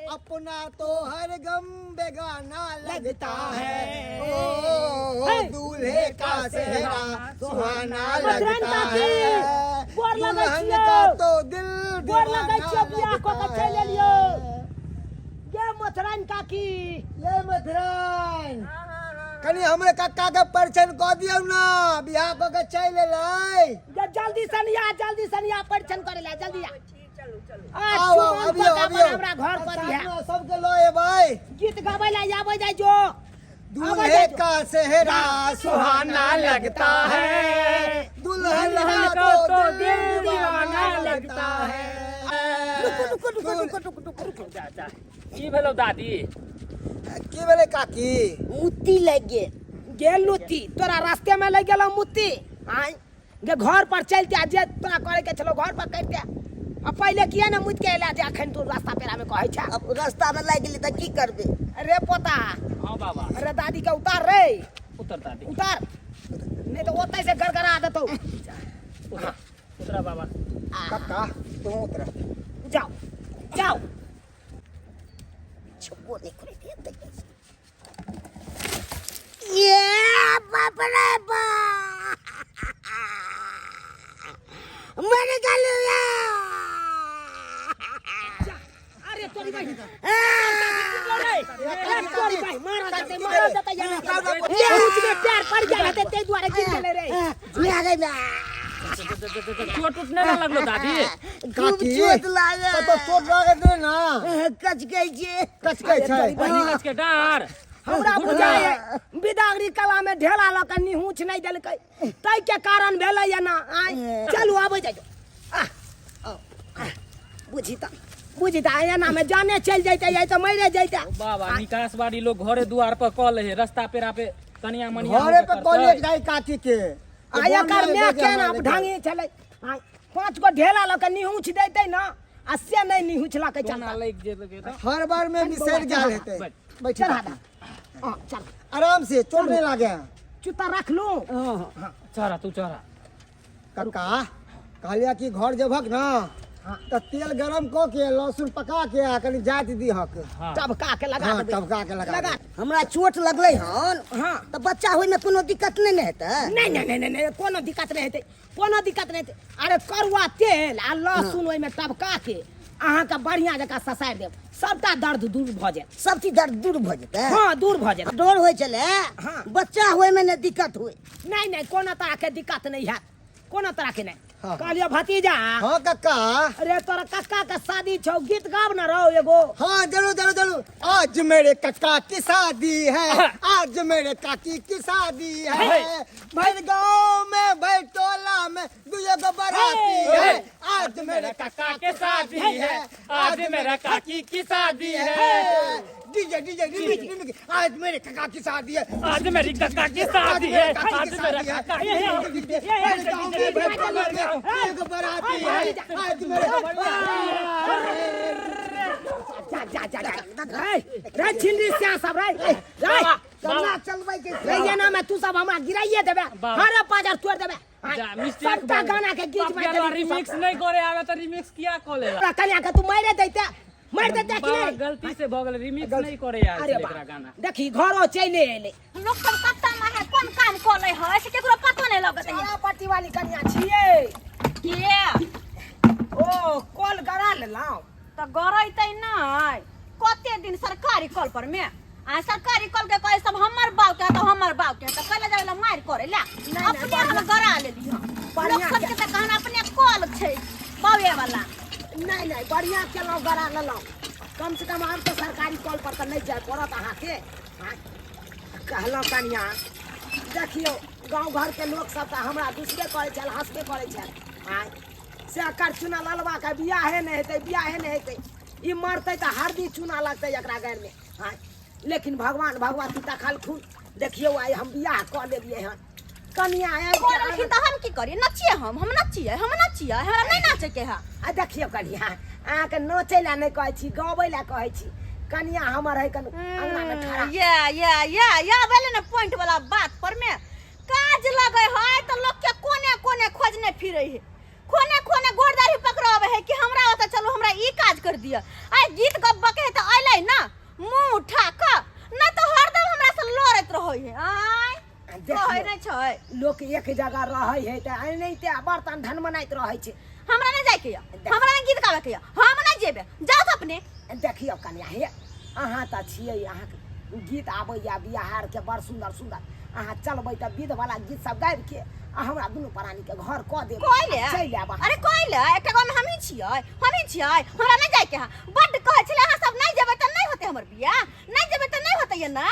[SPEAKER 4] अपना तो हर गम बेगाना लगता है। ओ दूल्हे का सेहरा सुहाना लगता है,
[SPEAKER 3] गोर लगै
[SPEAKER 4] दुल्हन
[SPEAKER 3] छियौ।
[SPEAKER 4] का तो दिल
[SPEAKER 3] गोर लगै
[SPEAKER 4] दीवाना
[SPEAKER 3] छियौ, बियाह कऽ
[SPEAKER 4] लगता
[SPEAKER 3] के चलि
[SPEAKER 4] है।
[SPEAKER 3] एलियौ गे मथुराइन काकी।
[SPEAKER 4] ये मथुराइन, कनि हमरे कक्का के परिछन कऽ दियौ ने, बियाह कऽ के चलि एलै।
[SPEAKER 3] गे जल्दी सनिया, जल्दी सनिया, परिछन करे ला जल्दी आ। आ
[SPEAKER 4] आउ आउ।
[SPEAKER 3] चुमन
[SPEAKER 4] अबियौ
[SPEAKER 3] कऽ के
[SPEAKER 4] अबियौ।
[SPEAKER 3] अपन हमरा घर पर दिहे।
[SPEAKER 4] साथमे सबके लऽ एबै।
[SPEAKER 3] गीत गाबै ला आबै जाइ जो, आबै
[SPEAKER 4] दूल्हे
[SPEAKER 3] जाइ जो।
[SPEAKER 4] का सेहरा
[SPEAKER 6] सुहाना लगता है,
[SPEAKER 4] दुल्हन
[SPEAKER 6] दुल्हन
[SPEAKER 4] का
[SPEAKER 6] का
[SPEAKER 4] तो
[SPEAKER 6] तो
[SPEAKER 4] दिल
[SPEAKER 6] दिल
[SPEAKER 4] दीवाना
[SPEAKER 6] दीवाना
[SPEAKER 4] लगता
[SPEAKER 6] लगता
[SPEAKER 4] है।
[SPEAKER 5] रुकू रुकू रुकू रुकू रुकू रुकू।
[SPEAKER 6] की भेलौ दादी?
[SPEAKER 4] की भेलै काकी?
[SPEAKER 5] मुत्ती लागि गेल।
[SPEAKER 3] गेल लुत्ती, तोरा रास्ते में लागि गेलौ मुत्ती। आँय गे, घर पर चलते आ जे तोरा करे के छलौ घर पर करिते आ पहिले किया ने मुति के एला जे अखन तू रास्ता पेरा में कहै छ?
[SPEAKER 5] अब रास्ता में लागि गेलै तऽ की करबै?
[SPEAKER 3] रे पोता।
[SPEAKER 6] हाँ बाबा।
[SPEAKER 3] अरे दादी के उतार रे।
[SPEAKER 6] उतर दादी।
[SPEAKER 3] उतार, नहीं तो ओतै से गड़गड़ा देतौ।
[SPEAKER 6] उतरा उतरा बाबा।
[SPEAKER 4] कक्का, तू उतर।
[SPEAKER 3] जाओ जाओ।
[SPEAKER 5] छुपो नहि करैत हेतै। ये बाप रे बाप, मर गेलू रे।
[SPEAKER 3] अरे तोरी बहिन रे, तोरी बहिन, मारल जेतै, मारल जेतै यहाँ। बीच में पैर पड़ गेल हेतै, ताहि दुआरे गिर गेलै रे।
[SPEAKER 5] मै गे मै।
[SPEAKER 6] चोट उट नहि ने लगलो दादी?
[SPEAKER 5] खूब
[SPEAKER 4] काकी,
[SPEAKER 5] चोट लागल।
[SPEAKER 4] कतौ चोट लागत नहि ने?
[SPEAKER 5] कचकै छै।
[SPEAKER 4] कचकै छै?
[SPEAKER 6] बहिनी के डार
[SPEAKER 3] हमरा बुझाइ बिदागरी कला में ढेला लऽ कऽ निहुँच नहि देलकै, ताहि के कारण भेलै एना। आँय, चलू, आबै जाइ। बुझी तऽ, बुझी तऽ, एना में जाने चलि जैते, तऽ मरे जैते।
[SPEAKER 6] बाबा, निकास बाड़ी लोग घरे दुआर पर कऽ ले है, रास्ता पेरा पे कनिया मनिया
[SPEAKER 4] घरे पे कॉलेज जाई काकी के।
[SPEAKER 3] आ एकर माय केना ढंगी छलै। आँय, 5 गो ढेला लऽ कऽ निहुँच दैतै ने, आ से नहि निहुँचलकै।
[SPEAKER 6] चलता
[SPEAKER 3] चलता
[SPEAKER 6] लागि जेतै तऽ।
[SPEAKER 4] हर बार में बिसरि गेल हेतै। बैठ।
[SPEAKER 3] चढ़ा दे, हँ चल।
[SPEAKER 4] आराम से, चोट नहीं लागे।
[SPEAKER 3] चुता रख लूं।
[SPEAKER 6] चढ़ा, तू चढ़ा।
[SPEAKER 4] कक्का, कहलिया कि घर जेबहक ना तऽ तेल गरम कऽ के लहसुन पका के आ कनि जाति दिहक।
[SPEAKER 6] हाँ।
[SPEAKER 3] टबका के लगा
[SPEAKER 4] हाँ,
[SPEAKER 3] देबै।
[SPEAKER 4] टबका के लगा
[SPEAKER 3] लगा
[SPEAKER 4] देबै।
[SPEAKER 5] हमरा चोट लगलै हन।
[SPEAKER 3] हाँ।
[SPEAKER 5] तऽ बच्चा होइमे कोनो दिक्कत नहि ने हेतै?
[SPEAKER 3] नहीं नहीं नहीं नहीं नहीं, कोनो दिक्कत नहीं हेतै, कोनो दिक्कत नहीं हेतै। अरे करुआ तेल आ लहसुन ओहिमे टबका के अहाँके बढ़िया जकाँ ससारि देब, सबटा दर्द दूर भऽ जायत।
[SPEAKER 5] सब चीज दर्द दूर भऽ जेतै?
[SPEAKER 3] हाँ, दूर भऽ जायत।
[SPEAKER 5] डर होइ छलै।
[SPEAKER 3] हाँ।
[SPEAKER 5] बच्चा होइमे ने दिक्कत होइ।
[SPEAKER 3] नहीं नहीं, कोनो तरह के दिक्कत नहीं हैत, कोनो तरह के नहीं।
[SPEAKER 4] हाँ।
[SPEAKER 3] कहलियो भतीजा।
[SPEAKER 4] हाँ कक्का।
[SPEAKER 3] अरे तोरा कक्का के शादी छौ, गीत गाब ना रहो एगो।
[SPEAKER 4] हाँ जरूर जरूर जरूर। आज मेरे कक्का की शादी है, आज मेरे काकी की शादी है, भर गांव में भर टोला में दुए गो बराती है, आज मेरे
[SPEAKER 6] काका के शादी है, आज मेरा काकी की शादी है।
[SPEAKER 4] डीजे डीजे रिमिक रिमिक, आज मेरे काका की शादी है,
[SPEAKER 6] आज मेरी काका की शादी है, आज मेरा काका की शादी है।
[SPEAKER 4] भर गांव में भर टोला में दुए गो बराती है, आज मेरे
[SPEAKER 3] जा जा जा जा रे रे छिंदी सिया सब रे रे।
[SPEAKER 5] केना चलबै के?
[SPEAKER 3] रे ये ना में तू सब हमरा गिराइए देबे,
[SPEAKER 6] बाबा।
[SPEAKER 3] हरे बाजार तोड़ देबे।
[SPEAKER 6] जा, मिस्टेक
[SPEAKER 3] सबटा
[SPEAKER 6] भऽ गेल।
[SPEAKER 3] गाना के गीत
[SPEAKER 6] बाप यार, रिमिक्स नहीं करे आवे त रिमिक्स किया कऽ लेला?
[SPEAKER 3] तोरा कन्या के तू मारे दैते, मार देते कि
[SPEAKER 6] बाबा,
[SPEAKER 3] नहीं?
[SPEAKER 6] गलती से भऽ गेल, रिमिक्स नहीं करे आवे
[SPEAKER 3] अरे
[SPEAKER 6] छलै
[SPEAKER 3] बा
[SPEAKER 6] एकरा गाना।
[SPEAKER 3] देखी घरो चले एले।
[SPEAKER 1] लोक सब कत्ता में है, कोन काम कऽ लै है से केकरो पतो नहीं लगत है।
[SPEAKER 3] पट्टी वाली कन्या छियै।
[SPEAKER 1] के?
[SPEAKER 3] ओ कल गरा लेलहुँ।
[SPEAKER 1] तऽ गरैतै नहि, कते दिन सरकारी कल पर में आ सरकारी कल के कहे सब हमर बाप के है तऽ हमर बाप के है, तऽ कैला जाय ला मारि करे ला? अपने हम गरा लेली हँ।
[SPEAKER 3] बढ़िआँ।
[SPEAKER 1] लोक सबके तऽ कहन अपने कल छै बावे वाला।
[SPEAKER 3] नहीं नहीं, बढ़िया केलहुँ गरा लेलहुँ, कम से कम आब तऽ सरकारी कल पर तऽ नहि जाय पड़त अहाँके। हाँ, कहलहुँ कनिया, देखियौ गाँव घरके लोक सब तऽ हमरा दुसबे करै छल, हँसबे करै छल, आँय से एकर चूना ललबाके बियाहे नहि हेतै, बियाहे नहि हेतै, ई मरतै तऽ हरदी चूना लगतै एकरा गाड़िमे। आँय, लेकिन भगवान भगवती तखलखुन, देखियौ आइ हम बियाह कऽ लेलियै हन। कनिया आबि
[SPEAKER 1] कऽ
[SPEAKER 3] के
[SPEAKER 1] लेलखिन तऽ हम की करियै? नचियै हम? हम नचियै? हम नचियै? हमरा नहि नाचैके है।
[SPEAKER 3] आ देखियौ कनिया, अहाँके नोचै लए नहि कहै छी, गबै लए कहै छी। कनिया हमर है कन अंगना मे ठाड़ा।
[SPEAKER 1] या या या या भेलै ने पॉइंट वाला बात पर में। काज लगै है तऽ लोक के कोने कोने खोजने फिरै है, कोने कोने गोड़ दाढ़ी पकड़ाबै है कि हमरा ओतऽ चलू, हमरा ई काज कर दिअ। आइ गीत गबऽ के है तऽ अयलै ना मुँह उठा कऽ, नहि तऽ हरदम हमरा से लड़ैत रहै है। आँय, कहै नहि छै।
[SPEAKER 3] लोक एक जगह रहै है तऽ एनाहिते बर्तन ढनमनाइत रहै छै।
[SPEAKER 1] हमरा नहि जाइके यऽ, हमरा नहि गीत गाबैके यऽ, हम नहि जेबै, जाउ तऽ अपने।
[SPEAKER 3] देखियौ कनिया, हे अहाँ तऽ छियै, अहाँके गीत आबैया बिहारके बड़ सुन्दर सुन्दर, अहाँ चलबै तऽ विधवला गीत सब गाबिके आ हमरा दुनू प्राणीके घर कऽ देब।
[SPEAKER 1] कोइले
[SPEAKER 3] चलि आयब अहाँ।
[SPEAKER 1] अरे कोइले, एकटा गाँवमे हमही छियै, हमही छियै, हमरा नहि जाइके है। बड्ड कहै छलै अहाँ सब नहि जेबै तऽ नहि होतै हमर बियाह, नहि जेबै तऽ नहि होतै ये ना।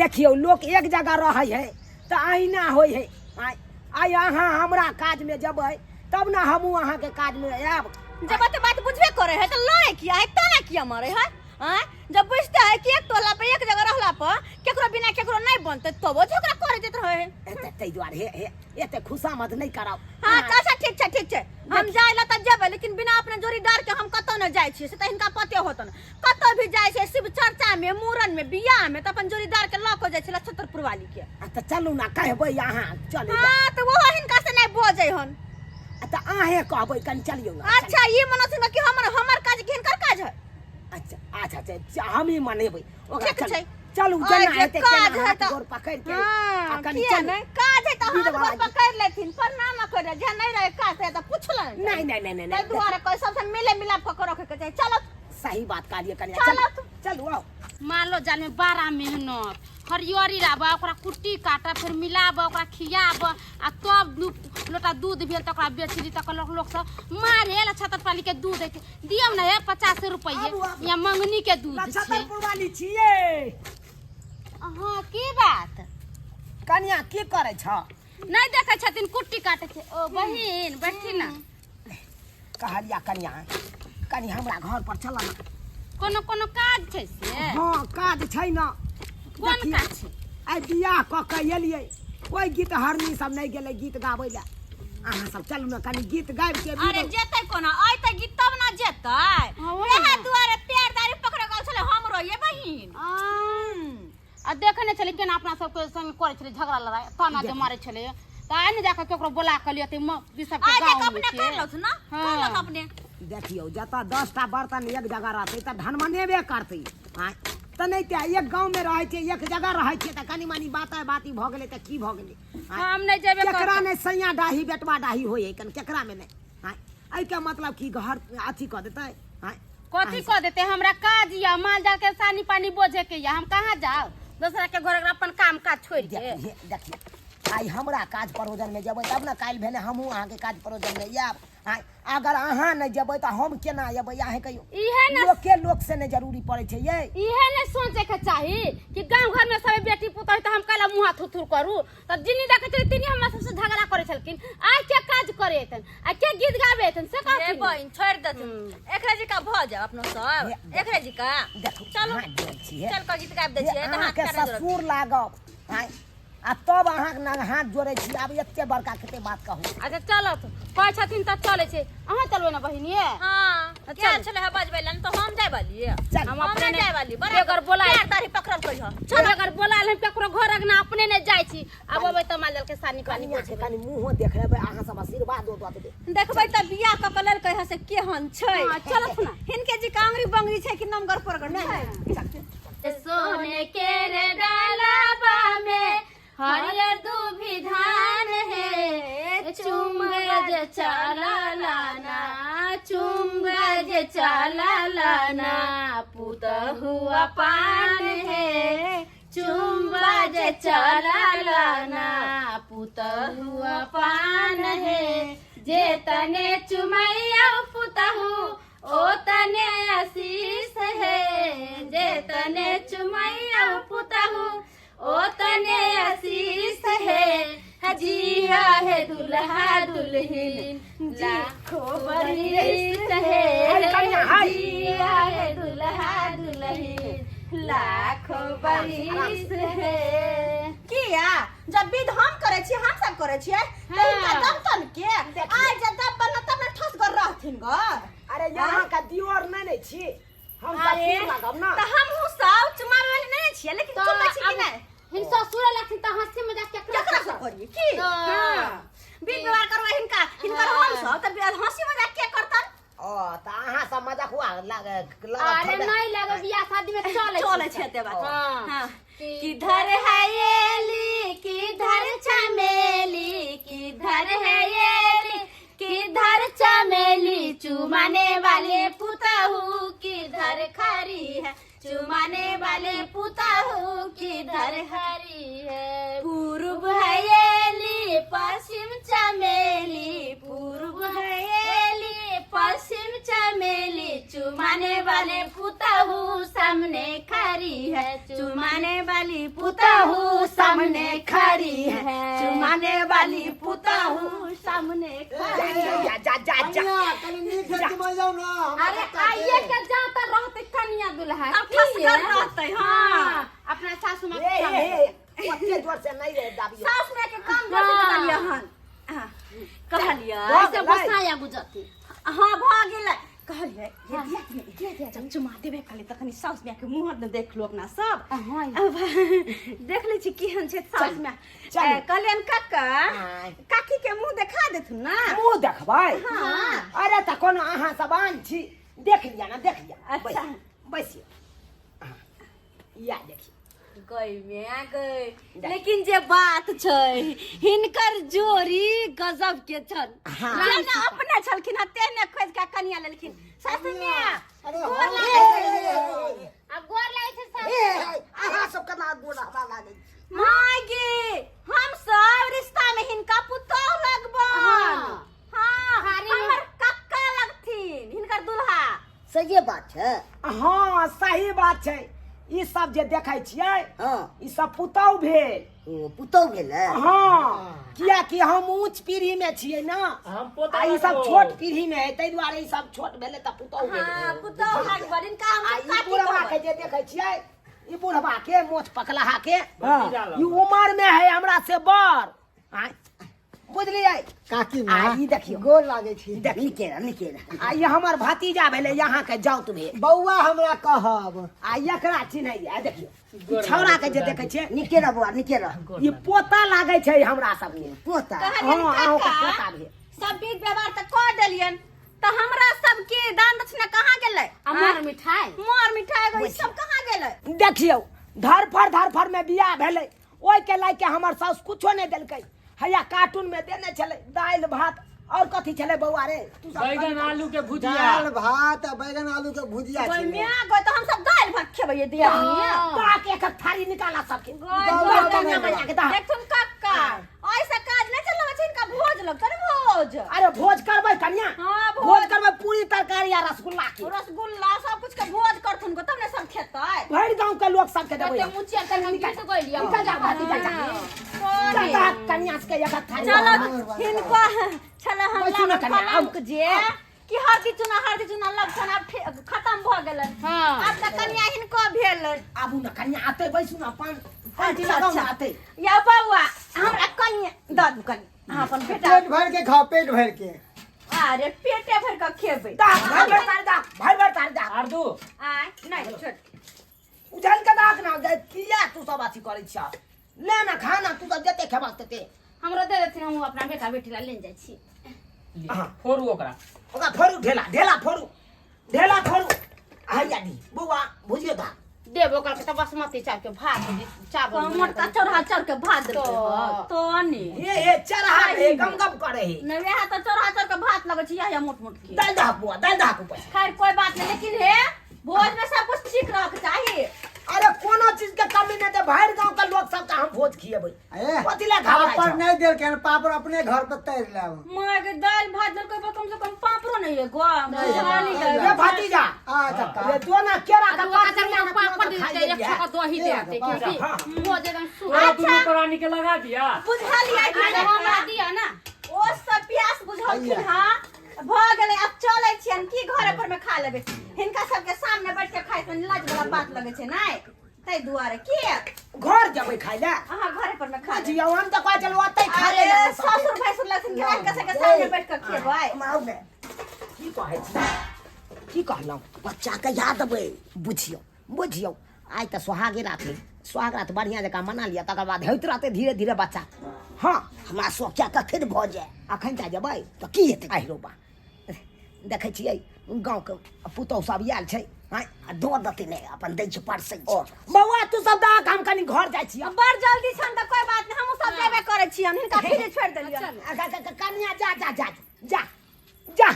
[SPEAKER 3] देखियौ लोक एक जगह रहै है तऽ अहिना होइ है। आइ आइ अहाँ हमरा काजमे जेबै तब ने हमहूँ अहाँके काजमे आयब।
[SPEAKER 1] जब तऽ बात बुझबे करे है तऽ लड़े किया है, ताना किया मारे है? आँय, जब बुझते है कि एक टोला पे एक जगह रहला पर केकरो बिना केकरो नहीं बनते तबो झगड़ा करे देत रहे है।
[SPEAKER 3] एते ताहि दुआरे हे हे एते खुशामद नहि कराउ।
[SPEAKER 1] हाँ अच्छा ठीक छै, ठीक छै, हम जाय ला तऽ जेबै, लेकिन बिना अपने जोड़ीदार के हम कतौ नहि जाइ छियै, से तऽ हिनका पते होतन। कतौ भी जाइ छै शिव चर्चा में, मूड़न में, बियाह में, तऽ अपन जोड़ीदार के लऽ कऽ जाइ छै छतरपुर वाली के।
[SPEAKER 3] आ तऽ चलू ना, कहबै अहाँ चलै लए।
[SPEAKER 1] हाँ तऽ ओहो हिनका से नहि बजै हन।
[SPEAKER 3] आ तऽ अहें कहबै कनि चलियौ ना।
[SPEAKER 1] अच्छा ई मनोसिंह कि हमर हमर काज कि हिनकर काज है?
[SPEAKER 3] अच्छा अच्छा अच्छा, हमही मनेबै ओकरा।
[SPEAKER 1] ठीक
[SPEAKER 3] चलू
[SPEAKER 1] छै।
[SPEAKER 3] चलू,
[SPEAKER 1] ओए
[SPEAKER 3] जेना
[SPEAKER 1] जे
[SPEAKER 3] हेतै
[SPEAKER 1] काज
[SPEAKER 3] तेना
[SPEAKER 1] है
[SPEAKER 3] हाथ
[SPEAKER 1] तऽ-
[SPEAKER 3] गोड़ पकड़ि के आ
[SPEAKER 1] हाँ,
[SPEAKER 3] कनि
[SPEAKER 1] किया
[SPEAKER 3] चलू।
[SPEAKER 1] नहि काज है तऽ
[SPEAKER 3] विध
[SPEAKER 1] हाथ गोड़
[SPEAKER 3] वाला
[SPEAKER 1] पकड़ि लेथिन, प्रणाम करे, जे नहि रहे काज तऽ पुछलनि।
[SPEAKER 3] नहीं नहीं नहीं नहीं
[SPEAKER 1] ताहि
[SPEAKER 3] नहीं,
[SPEAKER 1] दुआरे कहै सबसँ मिले मिलाप कऽ के रखै के चाही। चलो
[SPEAKER 3] सही बात कहलियै कनिया।
[SPEAKER 1] चलो।
[SPEAKER 3] चलू चलू आउ।
[SPEAKER 2] मालो जाल में बड़ा मेहनत, हरियरी लाबऽ, ओकरा कुट्टी काटऽ, फेर मिलाबऽ, ओकरा खियाबऽ आ तब दू लोटा दूध भेल तऽ ओकरा बेचली। तऽ कहलक लोक सब मारे ला छतर पाली के दूध है, दियौ ने हे 50 रुपैए।
[SPEAKER 3] आबू, आबू।
[SPEAKER 2] या मंगनी के दूध छै।
[SPEAKER 3] छतरपुर वाली छियै?
[SPEAKER 2] हाँ, की बात?
[SPEAKER 3] कनिया की करै छ?
[SPEAKER 2] नहि देखै छथिन, कुट्टी काटै छै। ओ बहिन, बैठी ना।
[SPEAKER 3] कहलिया कनिया, कनि हमरा घर पर चल ना।
[SPEAKER 2] कोनो कोनो काज छै से?
[SPEAKER 3] हाँ काज छै ना।
[SPEAKER 2] कोन
[SPEAKER 3] देखियौ,
[SPEAKER 2] काज छै?
[SPEAKER 3] आइ बियाह कऽ के एलियै, कोइ गीत हरनी सब नहि गेलै गीत गाबै लए, अहाँ सब चलू ने कनि गीत गाबि के।
[SPEAKER 1] अरे जेतै कोना, अयतै गीत तब ना जेतै।
[SPEAKER 2] हाँ, वही
[SPEAKER 1] इएह
[SPEAKER 2] ना।
[SPEAKER 1] दुआरे पैर दाढ़ी पकड़े गेल छलै हमरो ये बहिन।
[SPEAKER 2] आ देखै नहि छलै केना अपना सबके संग करै छलै झगड़ा लड़ाइ, ताना जे मारै छलै, तऽ आइ ने जाकऽ केकरो बोला कऽ लिअ ई सबके
[SPEAKER 1] आइ
[SPEAKER 2] गाँव
[SPEAKER 1] देख अपने
[SPEAKER 2] मे
[SPEAKER 1] कर लौथ ना,
[SPEAKER 2] हाँ।
[SPEAKER 1] कर लौथ अपने।
[SPEAKER 3] देखियौ, जतऽ 10टा बर्तन एक जगह रहतै तऽ ढनमनेबे करतै। आँय, तऽ नहि तऽ एक गाँवमे रहै छियै, एक जगह रहै छियै, तऽ कनि मनि बात बाती भऽ गेलै तऽ की भऽ गेलै? आँय,
[SPEAKER 2] हम नहि जेबे।
[SPEAKER 3] केकरा नहि सैया डाही बेटवा डाही होइ है कन, केकरामे नहि? आँय, एहिके मतलब की घर अथी कऽ देतै? आँय,
[SPEAKER 2] कथी कऽ देते? हमरा काज यऽ, माल जाल के सानी पानी बोझे के यऽ, हम कहाँ जाउ दोसरा के घर अपन काम काज छोड़ के?
[SPEAKER 3] देखिए देखिए, आइ हमरा काज परोजनमे जेबै तब ने काल्हि भेने हमहूँ अहाँके काज परोजनमे आयब। आँय, अगर अहाँ नहि जेबै तऽ हम केना अयबै, अहाँ कहियौ?
[SPEAKER 2] इहे ने
[SPEAKER 3] लोके लोक से नहि जरूरी पड़ै छै यै।
[SPEAKER 2] इहे ने सोचे के चाही कि गांव घर में सब बेटी पुतोह तऽ हम काला मुँह थुथुर करू। तब जिन्नी देखै छलै तिन्नी हमरा सबसे झगड़ा करै छलखिन। आइ के काज करे एतन आ के गीत गाबे एतन से
[SPEAKER 7] हे
[SPEAKER 2] कहथिन।
[SPEAKER 7] बहिन, छोड़ि देथिन, एकरे जिका भऽ जाउ अपनो सब, एकरे जिका।
[SPEAKER 3] देखू,
[SPEAKER 7] चलू।
[SPEAKER 3] अहाँ गेल छियै।
[SPEAKER 7] चल कऽ गीत गाबि दै
[SPEAKER 3] हे,
[SPEAKER 7] छियै तऽ हाथ
[SPEAKER 3] अहाँके
[SPEAKER 7] पैर नहि जोड़ब।
[SPEAKER 3] ससुर लागब। आँय, आ तब अहाँके नाग हाथ जोड़ै छी। आब एते बड़का कते बात कहू?
[SPEAKER 2] अच्छा चलत, कहै छथिन तऽ चलै छै। अहाँ चलबै ने बहिनिये?
[SPEAKER 7] हाँ,
[SPEAKER 2] चल।
[SPEAKER 7] गेल छलै हे बजबै लए, तऽ हम जाय वाली।
[SPEAKER 3] चल।
[SPEAKER 2] हम
[SPEAKER 7] हम
[SPEAKER 2] अपने
[SPEAKER 7] नहि जाय वाली, बड़ा
[SPEAKER 2] बेगर बोलाय
[SPEAKER 7] पैर दाढ़ी पकड़ल कहियो।
[SPEAKER 2] चल, अगर बोलायल हम केकरो घर अंगना अपने नहि जाइ छी। आब अबै तऽ माल जाल के सानी पानी
[SPEAKER 3] कनिया के कनि मुँहो देख लेबै, अहाँ सब आशीर्वाद दऽ देबै।
[SPEAKER 7] देखबै तऽ बियाह कऽ के लेलकै हँ से केहन छै।
[SPEAKER 2] हाँ, चलत ना।
[SPEAKER 7] हिनके जी कांगरी बंगरी छै कि नमगर परगर छै?
[SPEAKER 2] सोने के रे डालाबा में हरियर दूभी धान है, चुम्बज चला लाना, चुम्बज चला लाना, पुतहुआ पान है, चुम्बज चला लाना, पुतहुआ पान है, जे तने चुमैया पुतहु ओ तने आशीष है, जे तने चुमैया पुतहु ओ तने आशीष है, जिया है दुल्हा दुल्हिन लाखों बरिस है, जिया है दुल्हा दुल्हिन लाखों बरिस है।
[SPEAKER 1] किया जब विध हम करै छियै, हम सब करै छियै, तऽ हिनका दमतन के आइ जब दब बनल तब ने ठसगर रहथिन ग।
[SPEAKER 3] अरे, यहाँ का दियोर नहि ने छी हम,
[SPEAKER 1] अरे,
[SPEAKER 3] ससुर लागब ना।
[SPEAKER 1] तऽ हमहूँ सब चुमाबै वाली नहि ने छियै, लेकिन
[SPEAKER 2] तऽ
[SPEAKER 1] चुमै छी कि
[SPEAKER 2] आब
[SPEAKER 1] नहि?
[SPEAKER 2] हिन ससुर लगथिन तऽ हंसी मजाक केकरा
[SPEAKER 1] केकरा से करियै की? हाँ, विध व्यवहार करबै हिनका, हिनकर हम सब, तऽ हंसी मजाक के करतन?
[SPEAKER 3] ओ तऽ अहाँ सब मजाक हुआ लागत।
[SPEAKER 2] अरे नहीं लगे, बियाह शादी में चले।
[SPEAKER 1] चलै छै एते बात।
[SPEAKER 2] हाँ।
[SPEAKER 1] हाँ।
[SPEAKER 2] किधर है एली, किधर चमेली, किधर है एली, किधर चमेली, चुमाने वाले पुतहू किधर खरी है, चुमाने वाले पुतहू किधर हरी है, पूर्व है एली पश्चिम चमेली, पूर्व है एली पश्चिम चमेली, चुमाने वाले पुतहू सामने खरी है, चुमाने वाली पुतहू सामने खरी है, चुमाने वाली पुतहू सामने खरी है।
[SPEAKER 3] जा जा जा जा।
[SPEAKER 4] कनिया, कनि नीक से चुमा जाउ ना हमरा।
[SPEAKER 2] अरे,
[SPEAKER 4] कक्का के।
[SPEAKER 2] आइए के जाता रहते कनिया दुल्हा
[SPEAKER 1] तब
[SPEAKER 2] की
[SPEAKER 1] ठसगर
[SPEAKER 2] ये?
[SPEAKER 1] रहतै, हाँ।
[SPEAKER 2] अपना सासू माँ
[SPEAKER 3] हे
[SPEAKER 2] के
[SPEAKER 3] हे हे, ओते जोर से नहीं रे दाबियो।
[SPEAKER 1] सास माय के काम जोर से कहलियै हन। हाँ, कहलियै
[SPEAKER 2] ऐसे बसाया गुजरती।
[SPEAKER 1] हाँ, भऽ गेलै। कहलियै ये दिया कि नहि, दिया दिया, जब चुमा देबे कहलियै तऽ कनि साउस माय के मुँह ने देख लू अपना सब।
[SPEAKER 2] हाँ।
[SPEAKER 1] अब देख लै छी केहन छै साउस माय।
[SPEAKER 3] चलू।
[SPEAKER 1] कहलियनि कक्का,
[SPEAKER 3] आँय।
[SPEAKER 1] काकी के मुँह देखा देथुन ना।
[SPEAKER 3] मुँह देखबै?
[SPEAKER 1] हाँ।
[SPEAKER 3] अरे, तऽ कोनो अहाँ सब आन छी, देख लिअ ना, देख लिअ।
[SPEAKER 1] अच्छा।
[SPEAKER 3] बैसियौ। हाँ, या देखियौ।
[SPEAKER 7] गई में गई, लेकिन जे बात छै हिनकर जोड़ी गजब के छल।
[SPEAKER 3] हाँ।
[SPEAKER 1] जेना अपने छलखिन हँ तेहने खोजि कऽ कनिया लेलखिन सासु माय।
[SPEAKER 4] अरे,
[SPEAKER 1] गोर
[SPEAKER 4] हम-
[SPEAKER 1] लागै छै।
[SPEAKER 2] अब गोर लागै छै सासु।
[SPEAKER 5] ए, अहाँ सब केना गोर हमरा लागै छी?
[SPEAKER 1] माय गे, हम सब रिश्ता में हिनका पुतोह लगबन।
[SPEAKER 2] हाँ।
[SPEAKER 1] हाँ,
[SPEAKER 2] थारी में-
[SPEAKER 1] हमर कक्का लगथिन हिनकर दुल्हा।
[SPEAKER 5] सहिए बात छै।
[SPEAKER 3] हाँ, सही बात छै। ई सब जे देखै छियै,
[SPEAKER 5] हाँ।
[SPEAKER 3] ई सब पुतहु भेल।
[SPEAKER 5] ओ पुतहु भेलै?
[SPEAKER 3] हाँ, कियाकि हम ऊंच पीढ़ी में छियै ना,
[SPEAKER 6] हम पोता
[SPEAKER 3] आ ई सब
[SPEAKER 6] लगबो।
[SPEAKER 3] छोट पीढ़ी में है, ताहि दुआरे ई सब छोट भेलै तऽ पुतहु भेलै।
[SPEAKER 1] हाँ, पुतोह लगबन हिनका हम।
[SPEAKER 3] आ ई
[SPEAKER 1] काकी
[SPEAKER 3] बुढ़वा
[SPEAKER 1] कहबै।
[SPEAKER 3] के जे देखै छियै, ई बुढ़वा के मोछ पकलाहा के,
[SPEAKER 6] भतीजा
[SPEAKER 3] ई
[SPEAKER 6] लगबो।
[SPEAKER 3] उमर में है हमरा से बड़। आँय, बुझलियै?
[SPEAKER 4] काकी
[SPEAKER 3] आ
[SPEAKER 4] माँ,
[SPEAKER 3] ई देखियौ।
[SPEAKER 4] गोर लागै छी।
[SPEAKER 3] देख।
[SPEAKER 5] नीके रह, नीके रह।
[SPEAKER 3] आ ई हमर भतीजा भेलै, यहाँ के जाउत भेल।
[SPEAKER 4] बौआ हमरा कहब।
[SPEAKER 3] आ एकरा चिन्हैया? देखियौ, ई छौड़ा के जे देखै छियै,
[SPEAKER 5] नीके रह बौआ, नीके रह।
[SPEAKER 3] ई पोता लागै छै हमरा सबके।
[SPEAKER 5] पोता?
[SPEAKER 1] कहलियनि
[SPEAKER 3] हाँ, अहूँके
[SPEAKER 1] कक्का,
[SPEAKER 3] पोता भेल।
[SPEAKER 1] सब विध व्यवहार तऽ कऽ देलियनि।
[SPEAKER 7] तऽ हमरा सबके दान दक्षिणा कहाँ गेलै?
[SPEAKER 2] आ मर मिठाई,
[SPEAKER 7] मर मिठाई गो, ई सब कहाँ गेलै?
[SPEAKER 3] देखियौ, धरफड़ धरफड़ में बियाह भेलै, ओहिके लए के हमर साउस कुछो नहि देलकै। हैया कार्टून में देने छलै दालि भात और कथी छलै बौआ रे? तू सब
[SPEAKER 6] बैगन आलू के भुजिया।
[SPEAKER 4] दाल भात आ बैगन आलू के भुजिया
[SPEAKER 7] गय
[SPEAKER 4] छलै।
[SPEAKER 7] माय गय, तऽ हम सब दालि भात खेबै ये दियादनी।
[SPEAKER 3] ताक एक एक थारी निकाला सबके।
[SPEAKER 7] गय,
[SPEAKER 4] गय,
[SPEAKER 3] कन्या मैया के दा।
[SPEAKER 7] देखथुन कक्का, ऐसे काज नहि चलबै छै, हिनका भोज लगतै ने भोज।
[SPEAKER 3] अरे भोज करबै कन्या।
[SPEAKER 7] हाँ, भोज।
[SPEAKER 3] भोज करबै पूरी तरकारी आ रसगुल्ला के।
[SPEAKER 7] रसगुल्ला सब कुछ के भोज करथुन गो, तब ने सब खेतै।
[SPEAKER 3] भरि गांव के लोग सबके देबै।
[SPEAKER 2] कते मुचिया तक हम गीत गइलियै।
[SPEAKER 3] निकल जा भाती, जा जा
[SPEAKER 7] कोने?
[SPEAKER 3] जा जा, कन्या सबके एक एक थारी।
[SPEAKER 7] चलो, हिनको छल हम
[SPEAKER 3] बैसू ने
[SPEAKER 7] लागल
[SPEAKER 3] कन्या, आउ।
[SPEAKER 7] कलंक जे कि हरदी चूना, हरदी चूना लगछन, आब खत्म भऽ गेलन।
[SPEAKER 2] हाँ।
[SPEAKER 7] आब तऽ कन्या हिनको भेलन।
[SPEAKER 3] आबू ने कन्या, आते बैसू ने, पान पान
[SPEAKER 7] अच्छा,
[SPEAKER 3] लगाउ ने
[SPEAKER 7] अच्छा।
[SPEAKER 3] आते।
[SPEAKER 7] या बौआ, हमरा कन्या दऽ दू कनि, अहाँ अपन बेटा।
[SPEAKER 4] पेट भर के खाओ, पेट भर के।
[SPEAKER 7] अरे पेटे भर के खेबै।
[SPEAKER 3] दा भरि भरि तारी, दा भरि भरि तारी दा।
[SPEAKER 6] आर दू।
[SPEAKER 7] आय नहि, छोड़।
[SPEAKER 3] उझल के दाख ना गए, किया तू सब अथी करै छ? ले ना, खा ना, तू सब जते खेबा तते।
[SPEAKER 2] हमरो दे देथिन, हम अपना बेटा बेटी ला लेने जाइ छी।
[SPEAKER 3] हाँ।
[SPEAKER 6] फोड़ू ओकरा।
[SPEAKER 3] ओकरा फोड़ू, ढेला ढेला फोड़ू, ढेला फोड़ू। हैया दी बौआ, भुजियो दा।
[SPEAKER 2] देब ओकर के तऽ बासमती चावल के भात दी, चावल।
[SPEAKER 7] मोटका चौराहा चाउर के भात देलकै।
[SPEAKER 2] तो।
[SPEAKER 7] तो ने
[SPEAKER 3] हे हे, चढ़ा हे, गम गम करे हे।
[SPEAKER 7] नहि, वएह तऽ चौराहा चाउर के भात लगै छै, इएह मोट मोट के।
[SPEAKER 3] दाल दहक बौआ, दाल दहक ऊपर।
[SPEAKER 7] खैर कोई बात नहीं, लेकिन हे भोज में सब कुछ ठीक रह के चाहिए।
[SPEAKER 3] अरे कोनो चीज के कमी नहीं दे, भरि गांव के लोग सबके हम भोज खिएबै।
[SPEAKER 4] ए,
[SPEAKER 3] कथी लए घबराइ
[SPEAKER 4] पापड़
[SPEAKER 3] छौ?
[SPEAKER 4] नहीं देलकै हन, पापड़ अपने घर पर तैर लाब।
[SPEAKER 7] माँ के दालि भात देलकै पर कम से कम पापड़ो नहीं है गो। खाली
[SPEAKER 3] रे भतीजा।
[SPEAKER 4] आ काका।
[SPEAKER 3] रे तो ना केरा के
[SPEAKER 2] आ
[SPEAKER 3] पात
[SPEAKER 2] दूगो
[SPEAKER 3] ना
[SPEAKER 2] पापड़
[SPEAKER 3] खाइ
[SPEAKER 2] देतै, एक
[SPEAKER 3] लेलियै।
[SPEAKER 2] छक्का दही देतै, क्योंकि
[SPEAKER 3] हाँ।
[SPEAKER 2] भोज एकदम सुख।
[SPEAKER 6] तोरा दुनू प्राणी के लगा दिया।
[SPEAKER 7] बुझलियै कि
[SPEAKER 2] आ हमरा दिया ना।
[SPEAKER 7] ओ सब प्यास बुझलखिन। हाँ, भऽ गेलै, आब चलै छियनि की घरे पर में खा लेबै। हिनका सबके सामने बैठ के खाइ में लाज वाला बात लगै छै नहि, ताहि दुआरे की
[SPEAKER 3] घर जेबै खाइ लए?
[SPEAKER 7] अहाँ घरे पर में खा लेबै।
[SPEAKER 3] बुझियौ, हम तऽ कहै छलहुँ ओतै खा
[SPEAKER 7] अरे
[SPEAKER 3] ले।
[SPEAKER 7] ससुर भैंसुर लगथिन कि हिनका सबके सामने बैठ के खेबै?
[SPEAKER 3] माउ ने की कहै छी, की कहलहुँ? बच्चाके याद अबै। बुझियौ, बुझियौ, आइ तऽ सोहागे रात हइ। सोहाग रात बढ़िआँ जकाँ मना लिअ, तकर बाद होइत रहतै धीरे धीरे बच्चा। हँ,
[SPEAKER 5] हमरा सोचा कखन भऽ जाय?
[SPEAKER 3] अखन ता जेबै
[SPEAKER 5] तऽ की हेतै?
[SPEAKER 3] आहिरो बा, देखै छियै गाँवके पुतहु सब आयल छै। आँय,
[SPEAKER 5] आ दऽ देतै नहि, अपन दै छै, परसै
[SPEAKER 3] ओ
[SPEAKER 5] छै।
[SPEAKER 3] बौआ, तू सब दहक, हम कनि घर जाइ छियै।
[SPEAKER 7] बड़ जल्दी छनि तऽ कोई बात नहीं, हमहूँ सब जेबे करै छियनि, हिनका फिरे छोड़ि देलियनि।
[SPEAKER 3] कनिया, जा जा जा जा जा।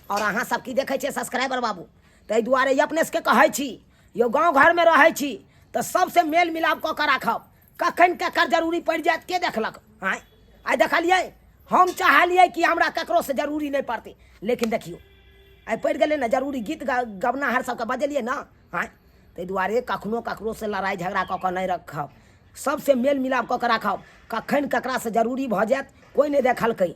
[SPEAKER 3] और अहाँ सब की देखै छियै सब्सक्राइबर बाबू? ताहि दुआरे अपने सबके कहै छी यौ, गाँव घरमे रहै छी तऽ सबसे मेल मिलाप कऽ कऽ राखब। कखन ककर जरूरी पड़ि जायत, के देखलक? आँय, आइ देखलियै, हम चाहलियै कि हमरा ककरोसँ जरूरी नहि पड़तै, लेकिन देखियौ आइ पड़ि गेलै ने जरूरी। गीत गबनाहर सबके बजेलियै ने। आँय, ताहि दुआरे कखनो ककरोसँ लड़ाइ झगड़ा कऽ कऽ नहि रखब, सबसे मेल मिलाप कऽ कऽ राखब। कखन ककरासँ जरूरी भऽ जायत, कोइ नहि देखलकै।